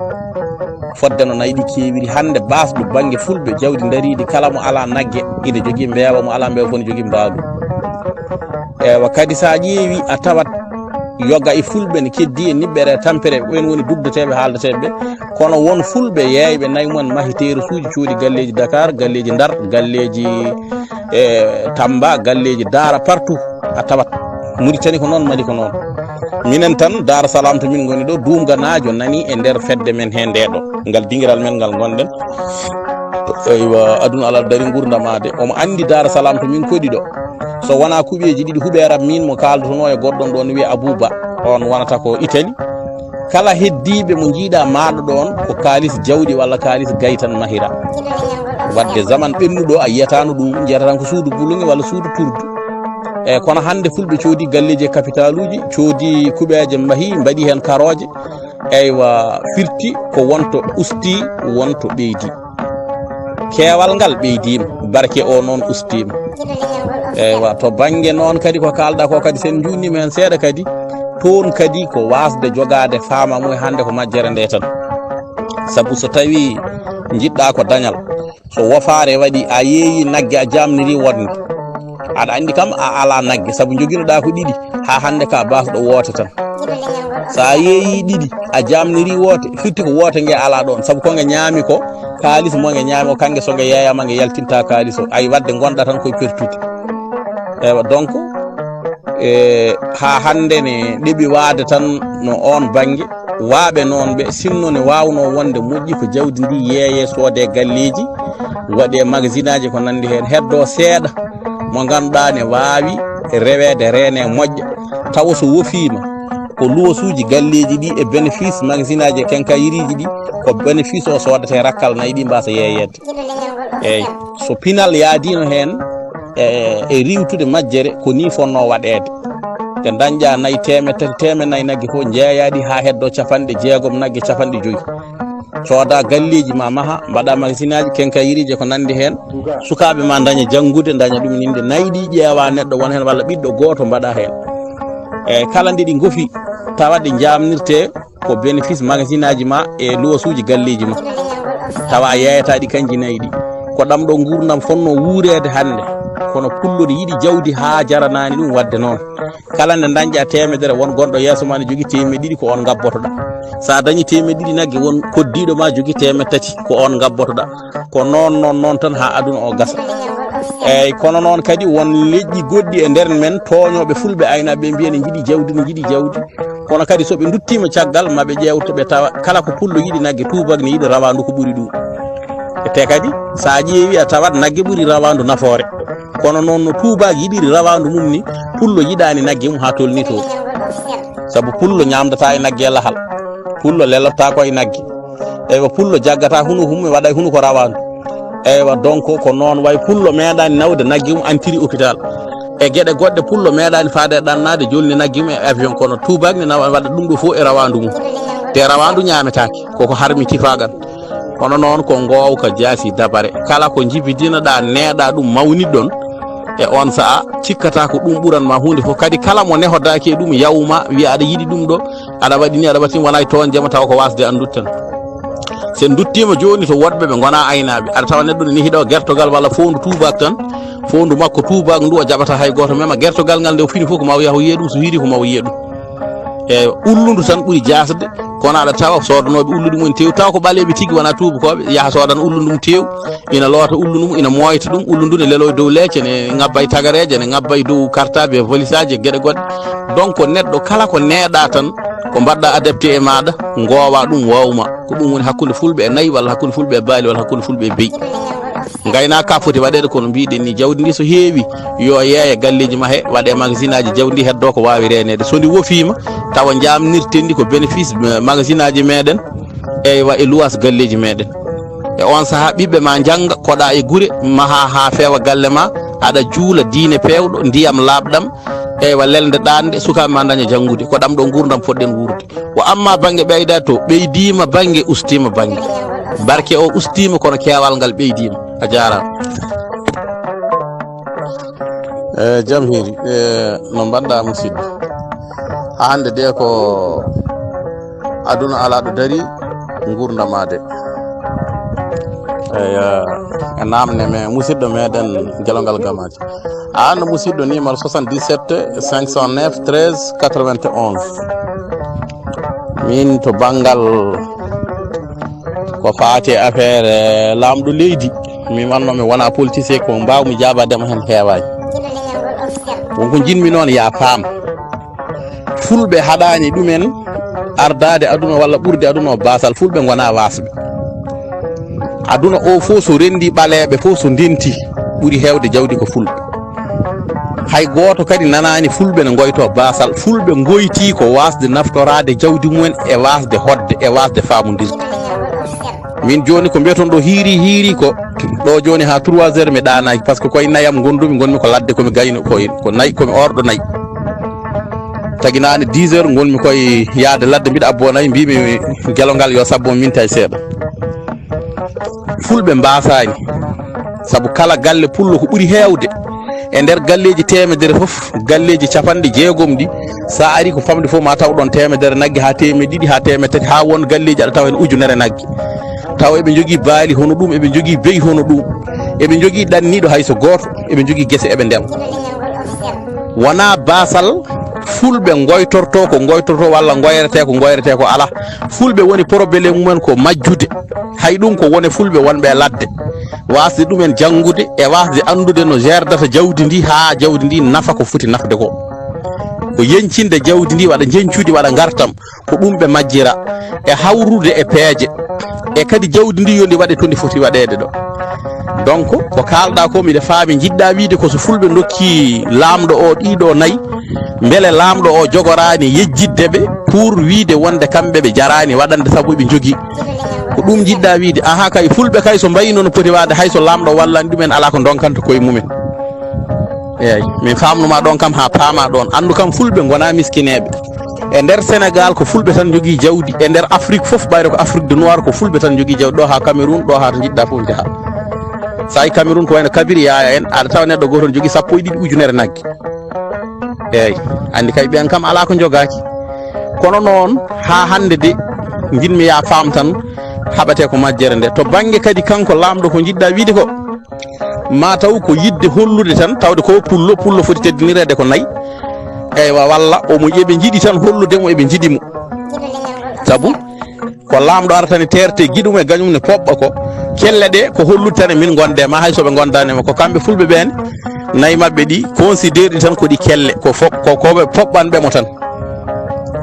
Fodde no nayi ɗi keewiri hannde, baasɗo bannge fulɓe, jawdi ndariiɗi, kala mo alaa nagge ina jogii mbeewa, mo alaa mbeewa fof ne jogii mbaalu. Eywa, kadi so a ƴeewi a tawat yoga e fulɓe ne keddi e niɓɓere e tampere, ɓen woni dugdeteeɓe haaldeteeɓe ɓe. Kono won fulɓe yeeyɓe nayi mumen mahi terasuuji, coodi galleeji Dakar, galleeji Ndar, galleeji, e, Tamba, galleeji Daara, partout a tawat. Mauritanie ko noon, Mali ko noon. Minen tan, Daar Salaam to min ngoni ɗo, duumganaajo nani e nder fedde men he nde ɗo, ngal dingiral men ngal ngonɗen. Eywa, aduna alaa daari nguurndam ade. Omo anndi Daar Salaam to min koɗi ɗo. So wonaa kuɓeeji ɗiɗi huɓeeram min mo kaaldotonoo e goɗɗo ɗo ne wiyee Abuu Ba, on wonata ko Italie. Kala heddiiɓe mo njiiɗa maaɗo ɗoon ko kaalis jawɗi walla kaalis gaytan mahira. Wadde zaman ɓennuɗo a yiyataano ɗum, njiyata tan ko suudu buluŋe walla suudu turdu. E kono hannde fulɓe coodi galleeji e kapitaaluuji, coodi kuɓeeje mbahi, mbaɗi heen karooje. Eywa, firti ko wonto usti, wonto ɓeydi. Keewal ngal ɓeydiima, barke o noon ustiima. Eywa, to bannge noon kadi ko kaalɗa ko kadi, sen njuutniima heen seeɗa kadi, toon kadi ko waasde jogaade faama mum e hannde ko majjere nde tan. Sabu so tawii njiɗɗa ko dañal, so wofaare waɗi, a yeeyi nagge, a jaamniri wonde. Aɗa anndi kam a ala nagge, sabu njoginoɗa ko ɗiɗi, haa hannde ka baasɗo woote tan. So a yeeyi ɗiɗi, a jaamniri woote, firti ko woote nge ala ɗoon, sabu ko nge ñaami ko, kaalis mo nge ñaami o, kannge so nge yeeyama nge yaltinta kaalis o. Ay, waɗde ngonɗa tan koye pertude. Eywa, donc, e, haa hannde ne ɗeɓi waade tan no oon bannge. Waaɓe noon ɓe, sinno ne waawnoo wonde moƴƴi ko jawdi ndi yeeyee, soodee galleeji, waɗee magasinaaji ko nanndi heen, heddoo seeɗa mo ngannduɗaa ne waawi reweede, reenee moƴƴa, tawa so wofiima ko luwasuuji galleeji ɗi e bénéfice magasinaaji e quincaillerie ji ɗi, ko bénéfice o soodetee rakkal nayi ɗi mbaasa yeeyeede. Eeyi, so pinal yaadiino heen, e, e riiwtude majjere, ko nii fotnoo waɗeede. Nde ndañƴaa nayi teemedde tati, teemedde nayi nagge fof, njeeyaa ɗi haa heddoo capanɗe jeegom nagge, capanɗe joyi. Coodaa galleeji ma maha, mbaɗaa magasinaaji, quincaillerie ji e ko nanndi heen. Sukaaɓe ma ndaña janngude, ndaña ɗum innde. Nayi ɗi ƴeewaa neɗɗo won heen walla ɓiɗɗo gooto mbaɗaa heen. Eeyi, kala nde ɗi ngofi, tawa ɗe njaamnirtee ko bénéfice magasinaaji ma e luwasuuji galleeji ma. Tawa a yeeyataa ɗi kanji nayi ɗi. Ko ɗam ɗo nguurndam fotnoo wuureede hannde. Kono pullo ne yiɗi jawdi haa jaranaani ɗum waɗde noon. Kala nde ndañƴaa teemedere, won gonɗo yeeso ma ne jogii teemedde ɗiɗi, ko oon ngabbotoɗaa. So a dañii teemedde ɗiɗi nagge, won koddiiɗo ma jogii teemedde tati, ko oon ngabbotoɗaa. Ko noon, noon, noon tan haa aduna o gasa. Eeyi, kono noon kadi won leƴƴi goɗɗi e nder men, tooñooɓe fulɓe aynaaɓe ɓe mbiya ne njiɗi jawdi, ne njiɗi jawdi. Kono kadi so ɓe nduttiima caggal, ma ɓe ƴeew to ɓe tawa kala ko pullo yiɗi nagge, tuubaak ne yiɗi rawaandu ko ɓuri ɗum. E te kadi, so a ƴeewi a tawat nagge ɓuri rawaandu nafoore. Kono noon no tuubaak yiɗiri rawaandu mum ni, pullo yiɗaani nagge mum haa tolni toon. Sabu pullo ñaamdataa e nagge e lahal. Pullo lelotaako e nagge. Eywa, pullo jaggata hunuko mum, waɗa e hunuko rawaandu. Eywa, donc ko noon wayi, pullo meeɗaani nawde nagge mum entrer hôpital. E geɗe goɗɗe, pullo meeɗaani faade e ɗannaade, jolni nagge mum e avion, kono tuubaak ne nawa, waɗa ɗum ɗo fof e rawaandu mum. Te rawaandu ñaametaake, koko harmi tifaagal. Kono noon ko ngoowka jaasi dabare. Kala ko njibidinoɗaa, neeɗa ɗum, mawnitɗon, e oon sa'a, cikkata ko ɗum ɓuran ma huunde fof. Kadi kala mo nehodaaki e ɗum, yawma, wiya aɗa yiɗi ɗum ɗo, aɗa waɗi ni, aɗa waɗi ni, wonaa e toon jema, tawa ko waasde anndude tan. So en nduttiima jooni to woɗɓe ɓe ngonaa aynaaɓe, aɗa tawa neɗɗo ne nehi ɗo gertogal walla foondu tuubaak tan, foondu makko tuubaak ndu o jaɓata hay gooto mema, gertogal ngal nde o fini fof ko ma o yaha o yiya ɗum, so hiiri ko ma o yiya ɗum. E ullundu tan ɓuri jaasde, kono aɗa tawa soodanooɓe ullundu mum tew, taw ko ɓaleeɓe tigi, wonaa tuubakooɓe, yaha soodan ullundu mum tew, ina loota ullundu mum, ina mooyta ɗum, ullundu ne leloy dow leece, ne ŋabba e tagareeje, ne ŋabba e dow cartaaɓe e valisaaji e geɗe goɗɗe. Donc, neɗɗo kala ko neeɗa tan, ko mbaɗɗa adapté e maaɗa, ngoowa ɗum, waawuma. Ko ɗum woni hakkunde fulɓe e nayi, walla hakkunde fulɓe e baali, walla hakkunde fulɓe e beyi. Ngaynaaka ka foti waɗeede, kono mbiɗen ni, jawdi ndi so heewi, yo yeeye galleeji ma he, waɗe magasinaaji, jawdi ndi heddo ko waawi reeneede. So ndi wofiima, tawa njaamnirten ndi ko bénéfice, eh, magasinaaji meɗen, eywa, e luwaas galleeji meɗen. E on sahaa, ɓiɓɓe ma njannga, koɗa e gure, maha haa feewa galle ma, aɗa juula diine peewɗo, ndiyam laaɓɗam, eywa, lelnde ɗaande, sukaaɓe ma ndaña janngude. Ko ɗam ɗo nguurndam poɗɗen wuurde. Wa amma bannge ɓeydaade to, ɓeydiima bannge, ustiima bannge. Barke o ustiima, kono keewal ngal ɓeydiima. A jaaraama. E jam hiiri, e no mbaɗɗa, musidɗo? Haa hannde de ko aduna alaa ɗo dari, nguurndam ma de. Eya, e namde me musidɗo meɗen Gelongal Gamaaji. Aan musidɗo, numéro soixante-dix-sept cinq cent neuf treize quatre-vingt-onze. Min to banngal ko faati e affaire, eh, laamɗo leydi, min wannoo mi wona politicien, ko mbaawmi jaabaade ma heen heewaani. Won ko njiɗmi noon, yaa faam. Fulɓe haɗaani ɗumen ardaade aduna walla ɓurde aduna o baasal. Fulɓe ngonaa waasɓe. Aduna o fof so renndi, ɓaleeɓe fof so ndenti, ɓuri heewde jawdi ko fulɓe. Hay gooto kadi nanaani fulɓe ne ngoytoo baasal. Fulɓe ngoyti ko waasde naftoraade jawdi mumen e waasde hoɗde e waasde faamondirde. Min jooni ko mbiyaton ɗo hiiri, hiiri ko ɗo jooni haa trois heures mi ɗaanaaki, par ce que koye nayam ngondumi, ngonmi ko ladde, komi gayno, koye, ko nayi, komi orɗo nayi. Taginaani dix heures, ngonmi koye yahde ladde, mbiɗa abboo nayi, mbiimi gelo ngal yo sabbo min tawi seeɗa. Fulɓe mbaasaani, sabu kala galle pullo ko ɓuri heewde e nder galleeji teemedere fof, galleeji capanɗe jeegom ɗi, so a ari ko famɗi fof ma taw ɗoon teemedere nagge haa teemedde ɗiɗi haa teemedde tati, haa won galleeji aɗa tawa heen ujunere nagge. Taw eɓe njogii baali hono ɗum, eɓe njogii beyi hono ɗum, eɓe njogii ɗanniiɗo hay so gooto, eɓe njogii gese eɓe ndema. Wonaa baasal fulɓe ngoytorto ko ngoytorto walla ngoyretee ko ngoyretee ko, alaa. Fulɓe woni problème mumen ko majjude. Hay ɗum ko wone fulɓe wonɓe e ladde. Waasde ɗumen janngude e waasde anndude no gerdata jawdi ndi haa jawdi ndi nafa ko foti nafde ko. Ko yeñcinde jawdi ndi, waɗa njeñcudi, waɗa ngartam. Ko ɗum ɓe majjira e hawrude e peeje. E kadi jawdi ndi yo ndi waɗe to ndi foti waɗeede ɗo. Donc, ko kaalɗaa ko, miɗa faami, njiɗɗaa wiide ko so fulɓe ndokki laamɗo o ɗiɗo nayi, mbele laamɗo o jogoraani yejjitde ɓe pour wiide wonde kamɓe ɓe jaraani waɗande sabu eɓe njogii. Ko ɗum njiɗɗaa wiide. Aha, kay, fulɓe kay so mbayino no poti waade, hay so laamɗo wallani ɗumen, alaa ko ndonkanta koye mumen. Eeyi, min faamnumaa ɗoon kam haa paamaa ɗoon. Anndu kam, fulɓe ngonaa miskineeɓe. E nder Senegaal, ko fulɓe tan njogii jawdi. E nder Afrik fof, ɓayde ko Afrik du Noir, ko fulɓe tan njogii jawdi. Ɗo haa Cameroun, ɗo haa to njiɗɗaa fof njahaa. So a yi Cameroun, ko wayno Kabiri Yaaya en, aɗa tawa neɗɗo gooto ne jogii sappo e ɗiɗi ujunere nagge. Eeyi, anndi kay ɓeen kam alaa ko njogaaki. Kono noon, haa hannde de, njiɗmi yaa faam tan, haɓatee ko majjere nde. To bannge kadi kanko laamɗo ko njiɗɗaa wiide ko, ma taw ko yiɗde hollude tan, tawde ko pullo, pullo foti teddinireede ko nayi. Eywa, walla omo, eɓe njiɗi tan hollude mo eɓe njiɗi mo. Sabu ko laamɗo arata ne teerte giɗum e gañum ne poɓɓa ko. Kelle ɗe ko hollude tan e min ngonde ma, hay so ɓe ngondaani ma. Ko kamɓe fulɓe ɓeen, nayi maɓɓe ɗi considère ɗi tan ko ɗi kelle, ko fo-, ko, ko ɓe poɓɓanɓe mo tan.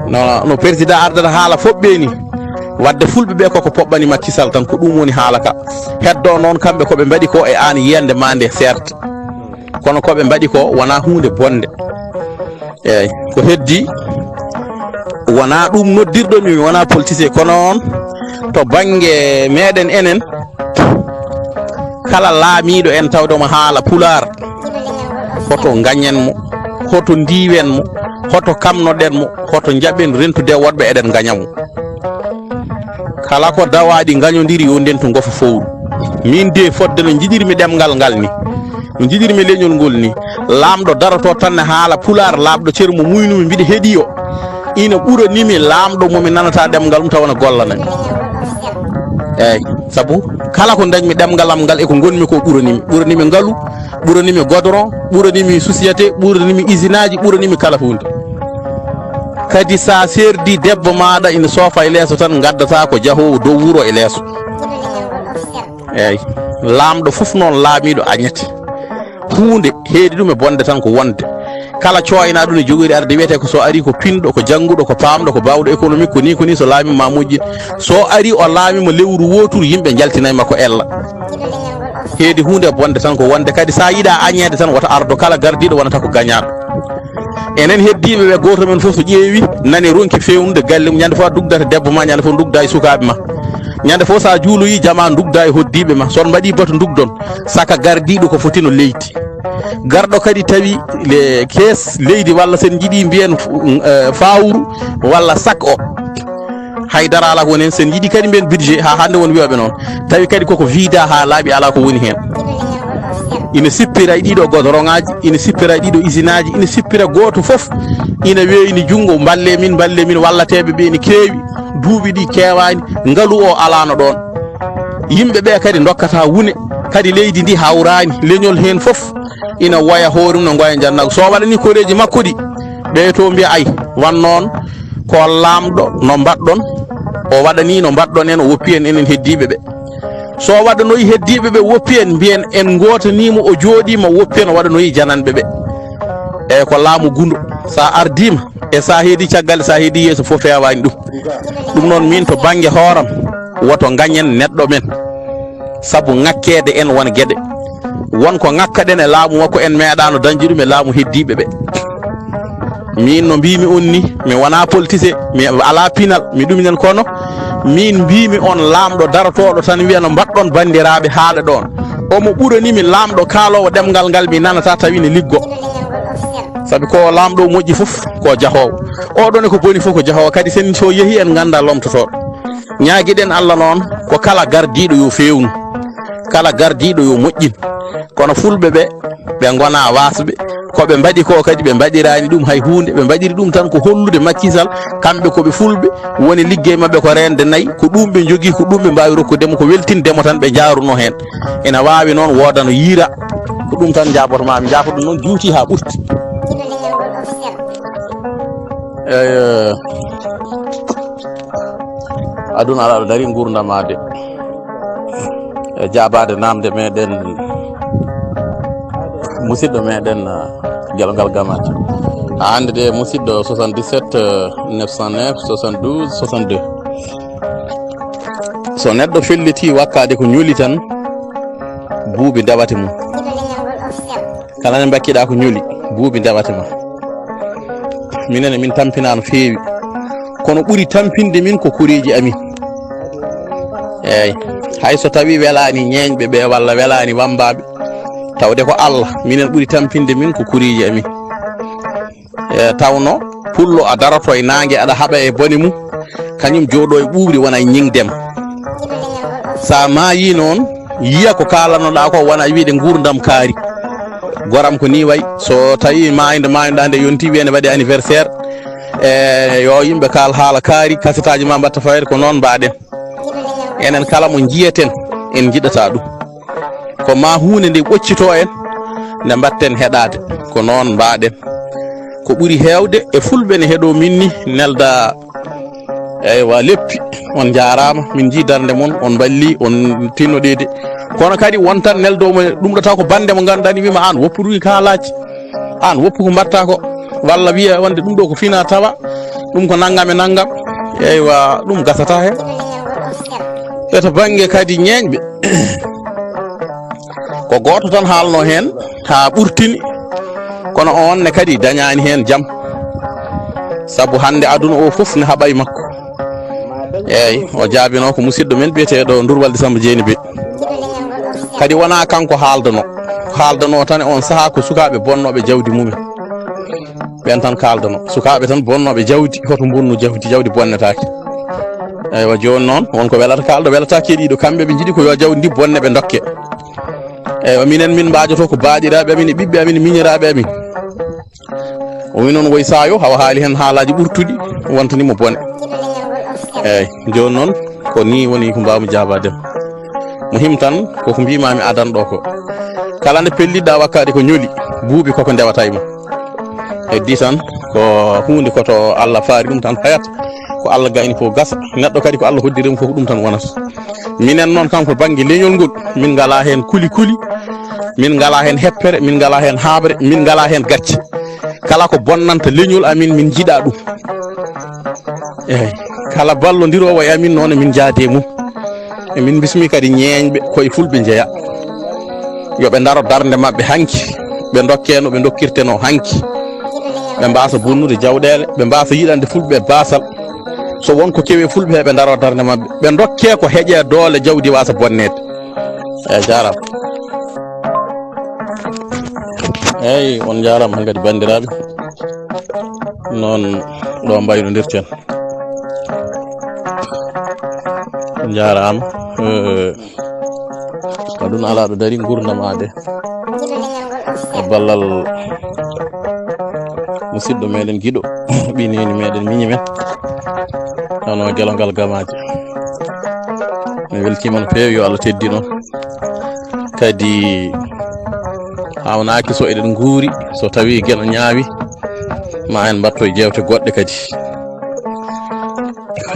No, no président ardata haala fof ɓe ni. Wadde fulɓe ɓe koko poɓɓani Macky Sall tan, ko ɗum woni haala ka. Heddo noon kamɓe ko ɓe mbaɗi ko e aan yiyande ma nde, certes. Kono ko ɓe mbaɗi ko wonaa huunde bonde. Eeyi, ko heddi wonaa ɗum noddirɗo mi, mi wonaa politicien, kono on to bannge meɗen enen, kala laamiiɗo en tawde omo haala pulaar, hoto ngañen mo, hoto ndiiwen mo, hoto kamnoɗen mo, hoto njaɓen rentude woɗɓe eɗen ngaña mo. Kala ko dawaaɗi ngañondiri yo ndentu ngofo fowru. Min de fodde no njiɗirmi ɗemngal ngal ni, no njiɗirmi leñol ngol ni, laamɗo daroto tan ne haala pulaar, laamɗo ceer mo muynumi mbiɗa heɗi o, ina ɓuranimi laamɗo mo mi nanata ɗemngal mum tawa no gollanami. Eeyi, sabu kala ko dañmi ɗemngal am ngal e ko ngonmi ko ɓuranimi, ɓuranimi ngalu, ɓuranimi goudron, ɓuranimi société, ɓuranimi usine aji, ɓuranimi kala huunde. Kadi sa serdi debbo maɗa ina soofa e leeso tan, ngaddata ko jahoowo dow wuro e leeso. Eeyi, laamɗo fof noon laamiiɗo añete. Huunde heedi ɗum e bonde tan ko wonde. Kala cooyna ɗum e jogori arde wiyete ko so ari ko pinɗo, ko jannguɗo, ko paamɗo, ko baawɗo économique, ko ni, ko ni, so laami ma moƴƴi. So ari o laami mo lewru wootoru, yimɓe njaltinay ma ko ella. Heedi huunde e bonde tan ko wonde. Kadi sa yiɗa añeede tan, wota ardo kala gardiiɗo wonata ko gañaaɗo. Enen heddiiɓe ɓe, gooto men fof so ƴeewi, nani ronki feewnude galle mum, ñande fof a dugdata debbo ma, ñande fof dugda e sukaaɓe ma. Ñande fof sa juuloyi jama dugda e hoddiiɓe ma. So on mbaɗi batu dugdon, saka gardiiɗo ko fotino leydi. Garɗo kadi tawi le kees leydi walla sen njiɗi mbiyen, eh, fawru walla sak o. Haydara alaa ko woni heen. Sen njiɗi kadi mbiyen budget, haa hannde won wiyooɓe noon. Tawi kadi koko viida haa laaɓi, alaa ko woni heen. Ina sippira e ɗiɗo godoroŋaaji, ina sippira e ɗiɗo usine aji, ina sippira gooto fof. Ina weeyni junngo, mballe min, mballe min, wallateeɓe ɓe ina keewi. Duuɓi ɗi keewaani, ngalu o alaano ɗoon. Yimɓe ɓe kadi ndokkata wune, kadi leydi ndi hawraani, leñol heen fof ina woya hoore mum no ngoya njannaagu. So o waɗani koreeji makko ɗi, ɓe to mbiya ay, wan noon ko laamɗo no mbaɗɗon, o waɗani no mbaɗɗon en, o woppi en enen heddiiɓe ɓe. So o waɗanoyi heddiiɓe ɓe woppi en, mbiyen en ngootaniimo, o jooɗiima, woppi en, o waɗanoyi jananɓe ɓe. Eeyi, ko laamu gundo. So a ardiima, e so a heedi caggal, so a heedi yeeso, fof feewaani ɗum. Ɗum noon, min to bannge hooram, woto ngañen neɗɗo men. Sabu ŋakkeede en won geɗe. Won ko ŋakkaɗen e laamu makko, en meeɗaano dañde ɗum e laamu heddiiɓe ɓe. Min no mbiimi on ni, mi wonaa politicien, mi alaa pinal, mi ɗuminen, kono min mbiimi on laamɗo darotooɗo tan wiya no mbaɗɗon banndiraaɓe, haala ɗoon. Omo ɓurani mi laamɗo kaaloowo ɗemngal ngal mi nanata tawi ne liggo. Sabi ko laamɗo o moƴƴi fof ko jahoowo. Oɗo ne ko boni fof ko jahoowo. Kadi sen so yehi en ngannda lomtotooɗo. Ñaagiɗen Allah noon ko kala gardiiɗo yo feewnu. Kala gardiiɗo yo moƴƴin. Kono fulɓe ɓe, ɓe ngona waasɓe. Ko ɓe mbaɗi ko kadi ɓe mbaɗiraani ɗum hay huunde. Ɓe mbaɗiri ɗum tan ko hollude Macky Sall, kamɓe ko ɓe fulɓe, woni liggey maɓɓe ko reende nayi, ko ɗum ɓe njogii, ko ɗum ɓe mbaawi rokkude mo, ko weltinde mo tan ɓe njaaruno heen. Ina waawi noon wooda no yiira. Ko ɗum tan njaaboto maa mi, njaafo ɗum noon juuti haa ɓurti. Eey, aduna alaa ɗo darii nguurndam aade. E jaabaade naamnde meɗen, musidɗo meɗen, eh, Gelongal Gamaaji. Haa hannde de, musidɗo, soixante-dix-sept, eh, neuf cent neuf, soixante-douze, soixante-deux. So neɗɗo felliti wakkaade ko ñoli tan, buubi ndewate mum. Kala nde mbakkiɗaa ko ñoli, buubi ndewate ma. Minen, min tampinaa no feewi. Kono ɓuri tampinde min ko koreeji amin. Eey, hay so tawii welaani ñeeñɓe ɓe walla welaani wammbaaɓe, tawde ko Allah, minen ɓuri tampinde min ko koreeji amin. E, tawno pullo a daroto e naange aɗa haɓa e bone mum, kañum jooɗo e ɓuuɓri wona e ñiŋdem. So a maayii noon, yiya ko kaalanoɗaa ko wona wiide nguurndam kaari. Goram ko nii wayi, so tawii maayde maaynoɗaa nde yontii, wiyee ne waɗi anniversaire, e yo yimɓe kaal haala kaari, kasetaaji ma mbaɗta fayre, ko noon mbaɗen. Enen kala mo njiyeten, en njiɗata ɗum. Ko ma huunde nde ɓoccitoo en, nde mbaɗten heɗaade. Ko noon mbaɗen. Ko ɓuri heewde e fulɓe ne heɗoo min ni, nelda, eywa, leppi. On njaaraama, min njii darnde mon, on mballi, on tinnoɗeede. Kono kadi won tan neldo mo ɗum ɗo taw ko bannde mo ngannduɗaa ni wiima aan woppu ɗum kaalaaji. Aan woppu ko mbaɗta ko, walla wiya wonde ɗum ɗo ko fina tawa, ɗum ko nanngam e nanngam. Eywa, ɗum gasata heen. E to bannge kadi ñeeñɓe, ko gooto tan haalno heen haa ɓurtini, kono oon ne kadi dañaani heen jam, sabu hannde aduna o fof ne haɓa e makko. Eey, o jaabinoo ko musidɗo men biyeteeɗo Ndurbal Disamba Jeeni Bey. Kadi wonaa kanko haaldanoo. Ko haaldanoo tan e oon sahaa ko sukaaɓe bonnooɓe jawdi mumen. Ɓeen tan kaaldanoo. Sukaaɓe tan bonnooɓe jawdi, hoto mbonnu jawdi, jawdi bonnetaake. Eywa, jooni noon, won ko welata kaalɗo, welata keɗiiɗo. Kamɓe ɓe njiɗi ko yo jawdi ndi bonne, ɓe ndokke. Eywa, minen min mbaajoto ko baaɗiraaɓe amin e ɓiɓɓe amin e miñiraaɓe amin. O wi noon woy saayo, hawa haali heen haalaaji ɓurtuɗi, wontani mo bone. Eey, jooni noon, ko nii woni ko mbaawmi jaabaade. Muhim tan, ko ko mbiimaami adan ɗo ko. Kala nde pelliɗɗaa wakkaade ko ñoli, buubi koko ndewata e ma. Heddi tan, ko huunde ko to Allah faari ɗum tan fayata. Ko Allah gayni ko gasa. Neɗɗo kadi ko Allah hoddiri mo fof ko ɗum tan wonata. Minen noon kam ko bannge leñol ngol, min ngalaa heen kuli kuli, min ngalaa heen heppere, min ngalaa heen haaɓre, min ngalaa heen gacce. Kala ko bonnanta leñol amin, min njiɗaa ɗum. Eey, kala ballondiroowo e amin noon, min njaadi e mum. E min mbismi kadi ñeeñɓe ko e fulɓe njeya. Yo ɓe ndaro darnde maɓɓe hanki, ɓe ndokke no ɓe ndokkirtenoo hanki. Ɓe mbaasa bonnude jawɗeele, ɓe mbaasa yiɗande fulɓe baasal. So won ko kewi e fulɓe he, ɓe ndaro darnde maɓɓe. Ɓe ndokke ko heƴe doole jawdi waasa bonneede. Eey, jaaraama. Eey, on njaaraama hankadi banndiraaɓe. Noon ɗo mbaynodirten. On njaaraama. Eh, aduna alaa ɗo darii nguurndam aade. E ballal musidɗo meɗen giɗo, ɓii neeni meɗen, miñi men, hono Gelongal Gamaaji. Mi weltiima no feewi, yo Allah teddin on. Kadi haawnaaki so eɗen nguuri, so tawii geno ñaawi, ma en mbatto e jeewte goɗɗe kadi.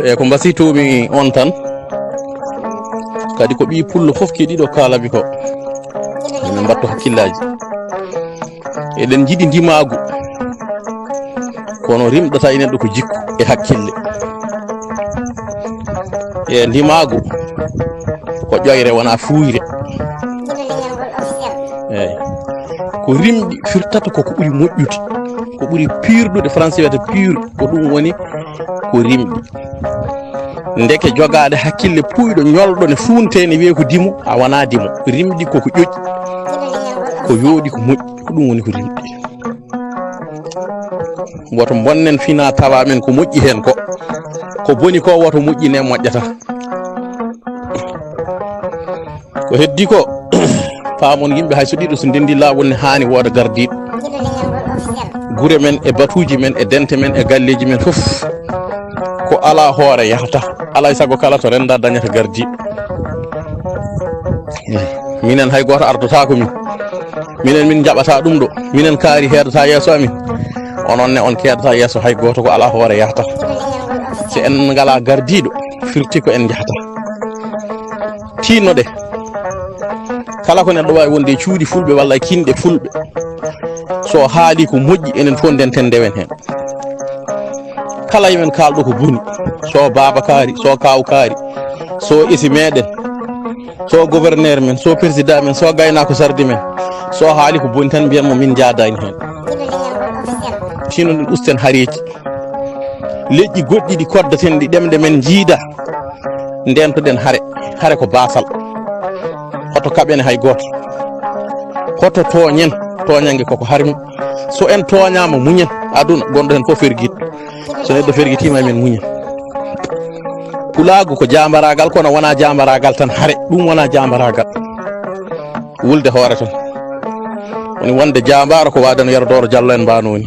E ko mbasiytoomi on tan, kadi ko ɓii pullo fof keɗiiɗo kaalami ko, min mbatto hakkillaaji. Eɗen njiɗi ndimaagu, kono rimɗata e neɗɗo ko jikku e hakkille. E ndimaagu ko ƴoyre, wonaa fuuyre. Eey. Ko rimɗi firtata ko ko ɓuri moƴƴude, ko ɓuri piirɗude, français wiyata pur, ko ɗum woni ko rimɗi. Ndeke jogaade hakkille puuyɗo, ñolɗo, ne fuuntee, ne wiyee ko dimo, a wonaa dimo. Rimɗi ko ko ƴoƴi, ko yooɗi, ko moƴƴi, ko ɗum woni ko rimɗi. Woto mbonnen fina tawa men ko moƴƴi heen ko. Ko boni ko woto moƴƴine moƴƴata. Ko heddi ko, paamon yimɓe hay so ɗiɗo so ndenndi laawol ne haani wooda gardiiɗo. Gure men e batuuji men e dente men e galleeji men fof ko alaa hoore yahata. Alaa e sago kala to rennda dañata gardiiɗo. Minen hay gooto ardotaako min. Minen min njaɓata ɗum ɗo. Minen kaari heedata yeeso amin. Onon ne on keedata yeeso hay gooto ko alaa hoore yahata. So en ngalaa gardiiɗo, firti ko en njahata. Tiinnoɗe. Kala ko neɗɗo waawi wonde e cuuɗi fulɓe walla e kinɗe fulɓe. So haali ko moƴƴi, enen fof ndenten ndewen heen. Kala e men kaalɗo ko boni. So baaba kaari, so kaaw kaari, so esi meɗen, so gouverneur men, so président men, so gaynaako sardi men. So haali ko boni tan mbiyan mo min njaadaani heen. Tiinnoɗen usten hareeji. Leƴƴi goɗɗi ɗi koddaten ɗi ɗemɗe men njiida. Ndentoɗen hare. Hare ko baasal. Hoto kaɓen hay gooto. Hoto tooñen. Tooñannge koko harmi. So en tooñaama muñen. Aduna gonɗo heen fof fergit. So neɗɗo fergitiima emen muñen. Pulaagu ko jaambaraagal kono wonaa jaambaraagal tan hare. Ɗum wonaa jaambaraagal. Wulde hoore tan. Woni wonde jaambaaro ko waade no Yero Dooro Jallo en mbaano woni.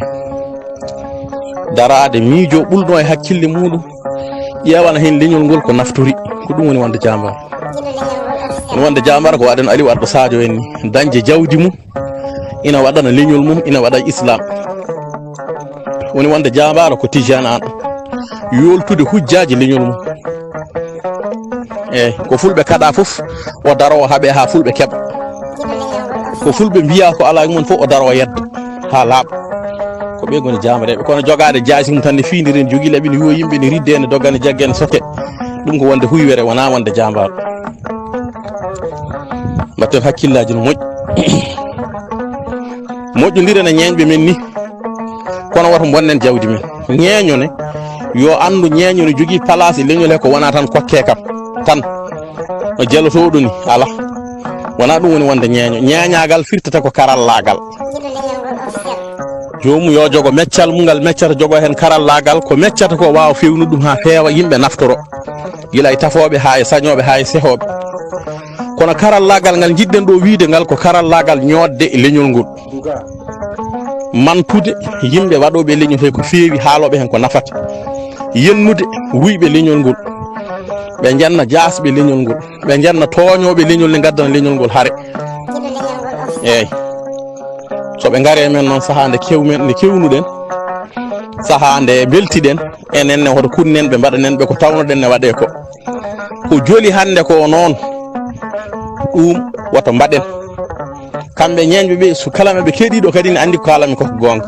Daraade miijo ɓulno e hakkille muɗum. Ƴeewana heen leñol ngol ko naftori. Ko ɗum woni wonde jaambaaro. Woni wonde jaambaaro ko waɗen Aliou Arɗo Sadio en ni. Dañde jawdi mum. Ina waɗana leñol mum, ina waɗa islam. Woni wonde jaambaaro ko tijaan aan. Yooltude hujjaaji leñol mum. Eey, ko fulɓe kaɗa fof, o daro o haɓe haa fulɓe keɓa. Ko fulɓe mbiya ko alaa e mum fof, o daro o yedda haa laaɓa. Ko ɓe ngoni jaambareeɓe. Kono jogaade jaasi mum tan ne fiindiri, ne jogii laɓi, ne yuwa yimɓe, ne ridde, ne dogga, ne jagge, ne sokke. Ɗum ko wonde huywere, wonaa wonde jaambaaro. Mbatten hakkillaaji no moƴƴi. Moƴƴondiren e ñeeñɓe men ni. Kono woto mbonnen jawdi men. Ñeeño ne, yo anndu ñeeño ne jogii place e leñol he ko wonaa tan kokke kam. Tan. No jelotooɗo ni, alaa. Wonaa ɗum woni wonde ñeeño. Ñeeñaagal firtata ko karallaagal. Joomum yo jogo meccal mum ngal meccata, jogo heen karallaagal, ko meccata ko waawa feewnude ɗum haa feewa, yimɓe naftoro. Gila e tafooɓe haa e sañooɓe haa e sehooɓe. Kono karallaagal ngal njiɗɗen ɗo wiide ngal ko karallaagal ñoodde e leñol ngol. Mantude yimɓe waɗooɓe leñol he ko feewi, haalooɓe heen ko nafata. Yennude wuyɓe leñol ngol. Ɓe njenna jaasɓe leñol ngol. Ɓe njenna tooñooɓe leñol, ne ngaddana leñol ngol hare. Eey. So ɓe ngari e men noon sahaa nde kew men, nde kewnuɗen, sahaa nde mbeltiɗen, enen ne hoto kunnen ɓe mbaɗanen ɓe ko tawnoɗen ne waɗee ko. Ko joli hannde ko noon, ɗum woto mbaɗen. Kamɓe ñeeñɓe ɓe, so kala maɓɓe keɗiiɗo kadi ne anndi ko kaalanmi ko ko goonga.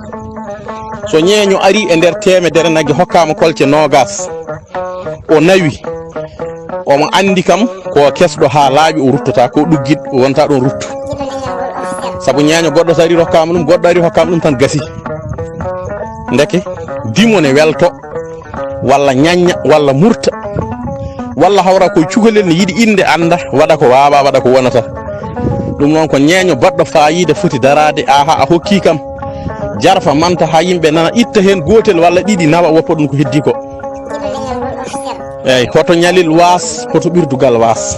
So ñeeño ari e nder teemedere nagge hokkaama kolce noogas, o nawi, omo anndi kam ko kesɗo haa laaɓi, o ruttata, ko ɗuggit, o wonta ɗon ruttu. Sabu ñeeño goɗɗo so ari rokkaama ɗum, goɗɗo ari hokkaama ɗum tan gasi. Ndeke, dimo ne welto, walla ñañña, walla murta, walla hawra ko cukalel ne yiɗi innde annda, waɗa ko waawa, waɗa ko wonata. Ɗum noon ko ñeeño baɗɗo faayiida foti daraade, aha, a hokkii kam. Jarfa manta haa yimɓe nana, itta heen gootel walla ɗiɗi nawa, woppa ɗum ko heddii ko. Eey, hoto ñalel waas, hoto ɓirdugal waas.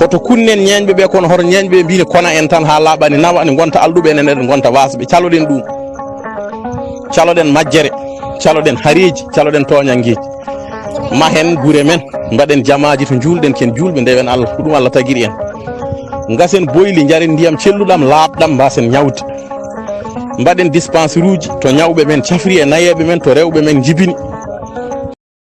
Hoto kunnen ñeeñɓe ɓe, kono hoto ñeeñɓe ɓe mbiyi ne kona en tan haa laaɓa, ne nawa, ne ngonta alɗuɓe, enen eɗen ngonta waasɓe. Caloɗen ɗum. Caloɗen majjere, caloɗen hareeji, caloɗen tooñanngeeji. Mahen gure men, mbaɗen jamaaji to njuulɗen, ken juulɓe, ndewen Allah, ko ɗum Allah tagiri en. Ngasen boyli, njaren ndiyam celluɗam, laaɓɗam, mbasen ñawde. Mbaɗen dispensaire uji to ñawɓe men cafri e nayeeɓe men, to rewɓe men njibini.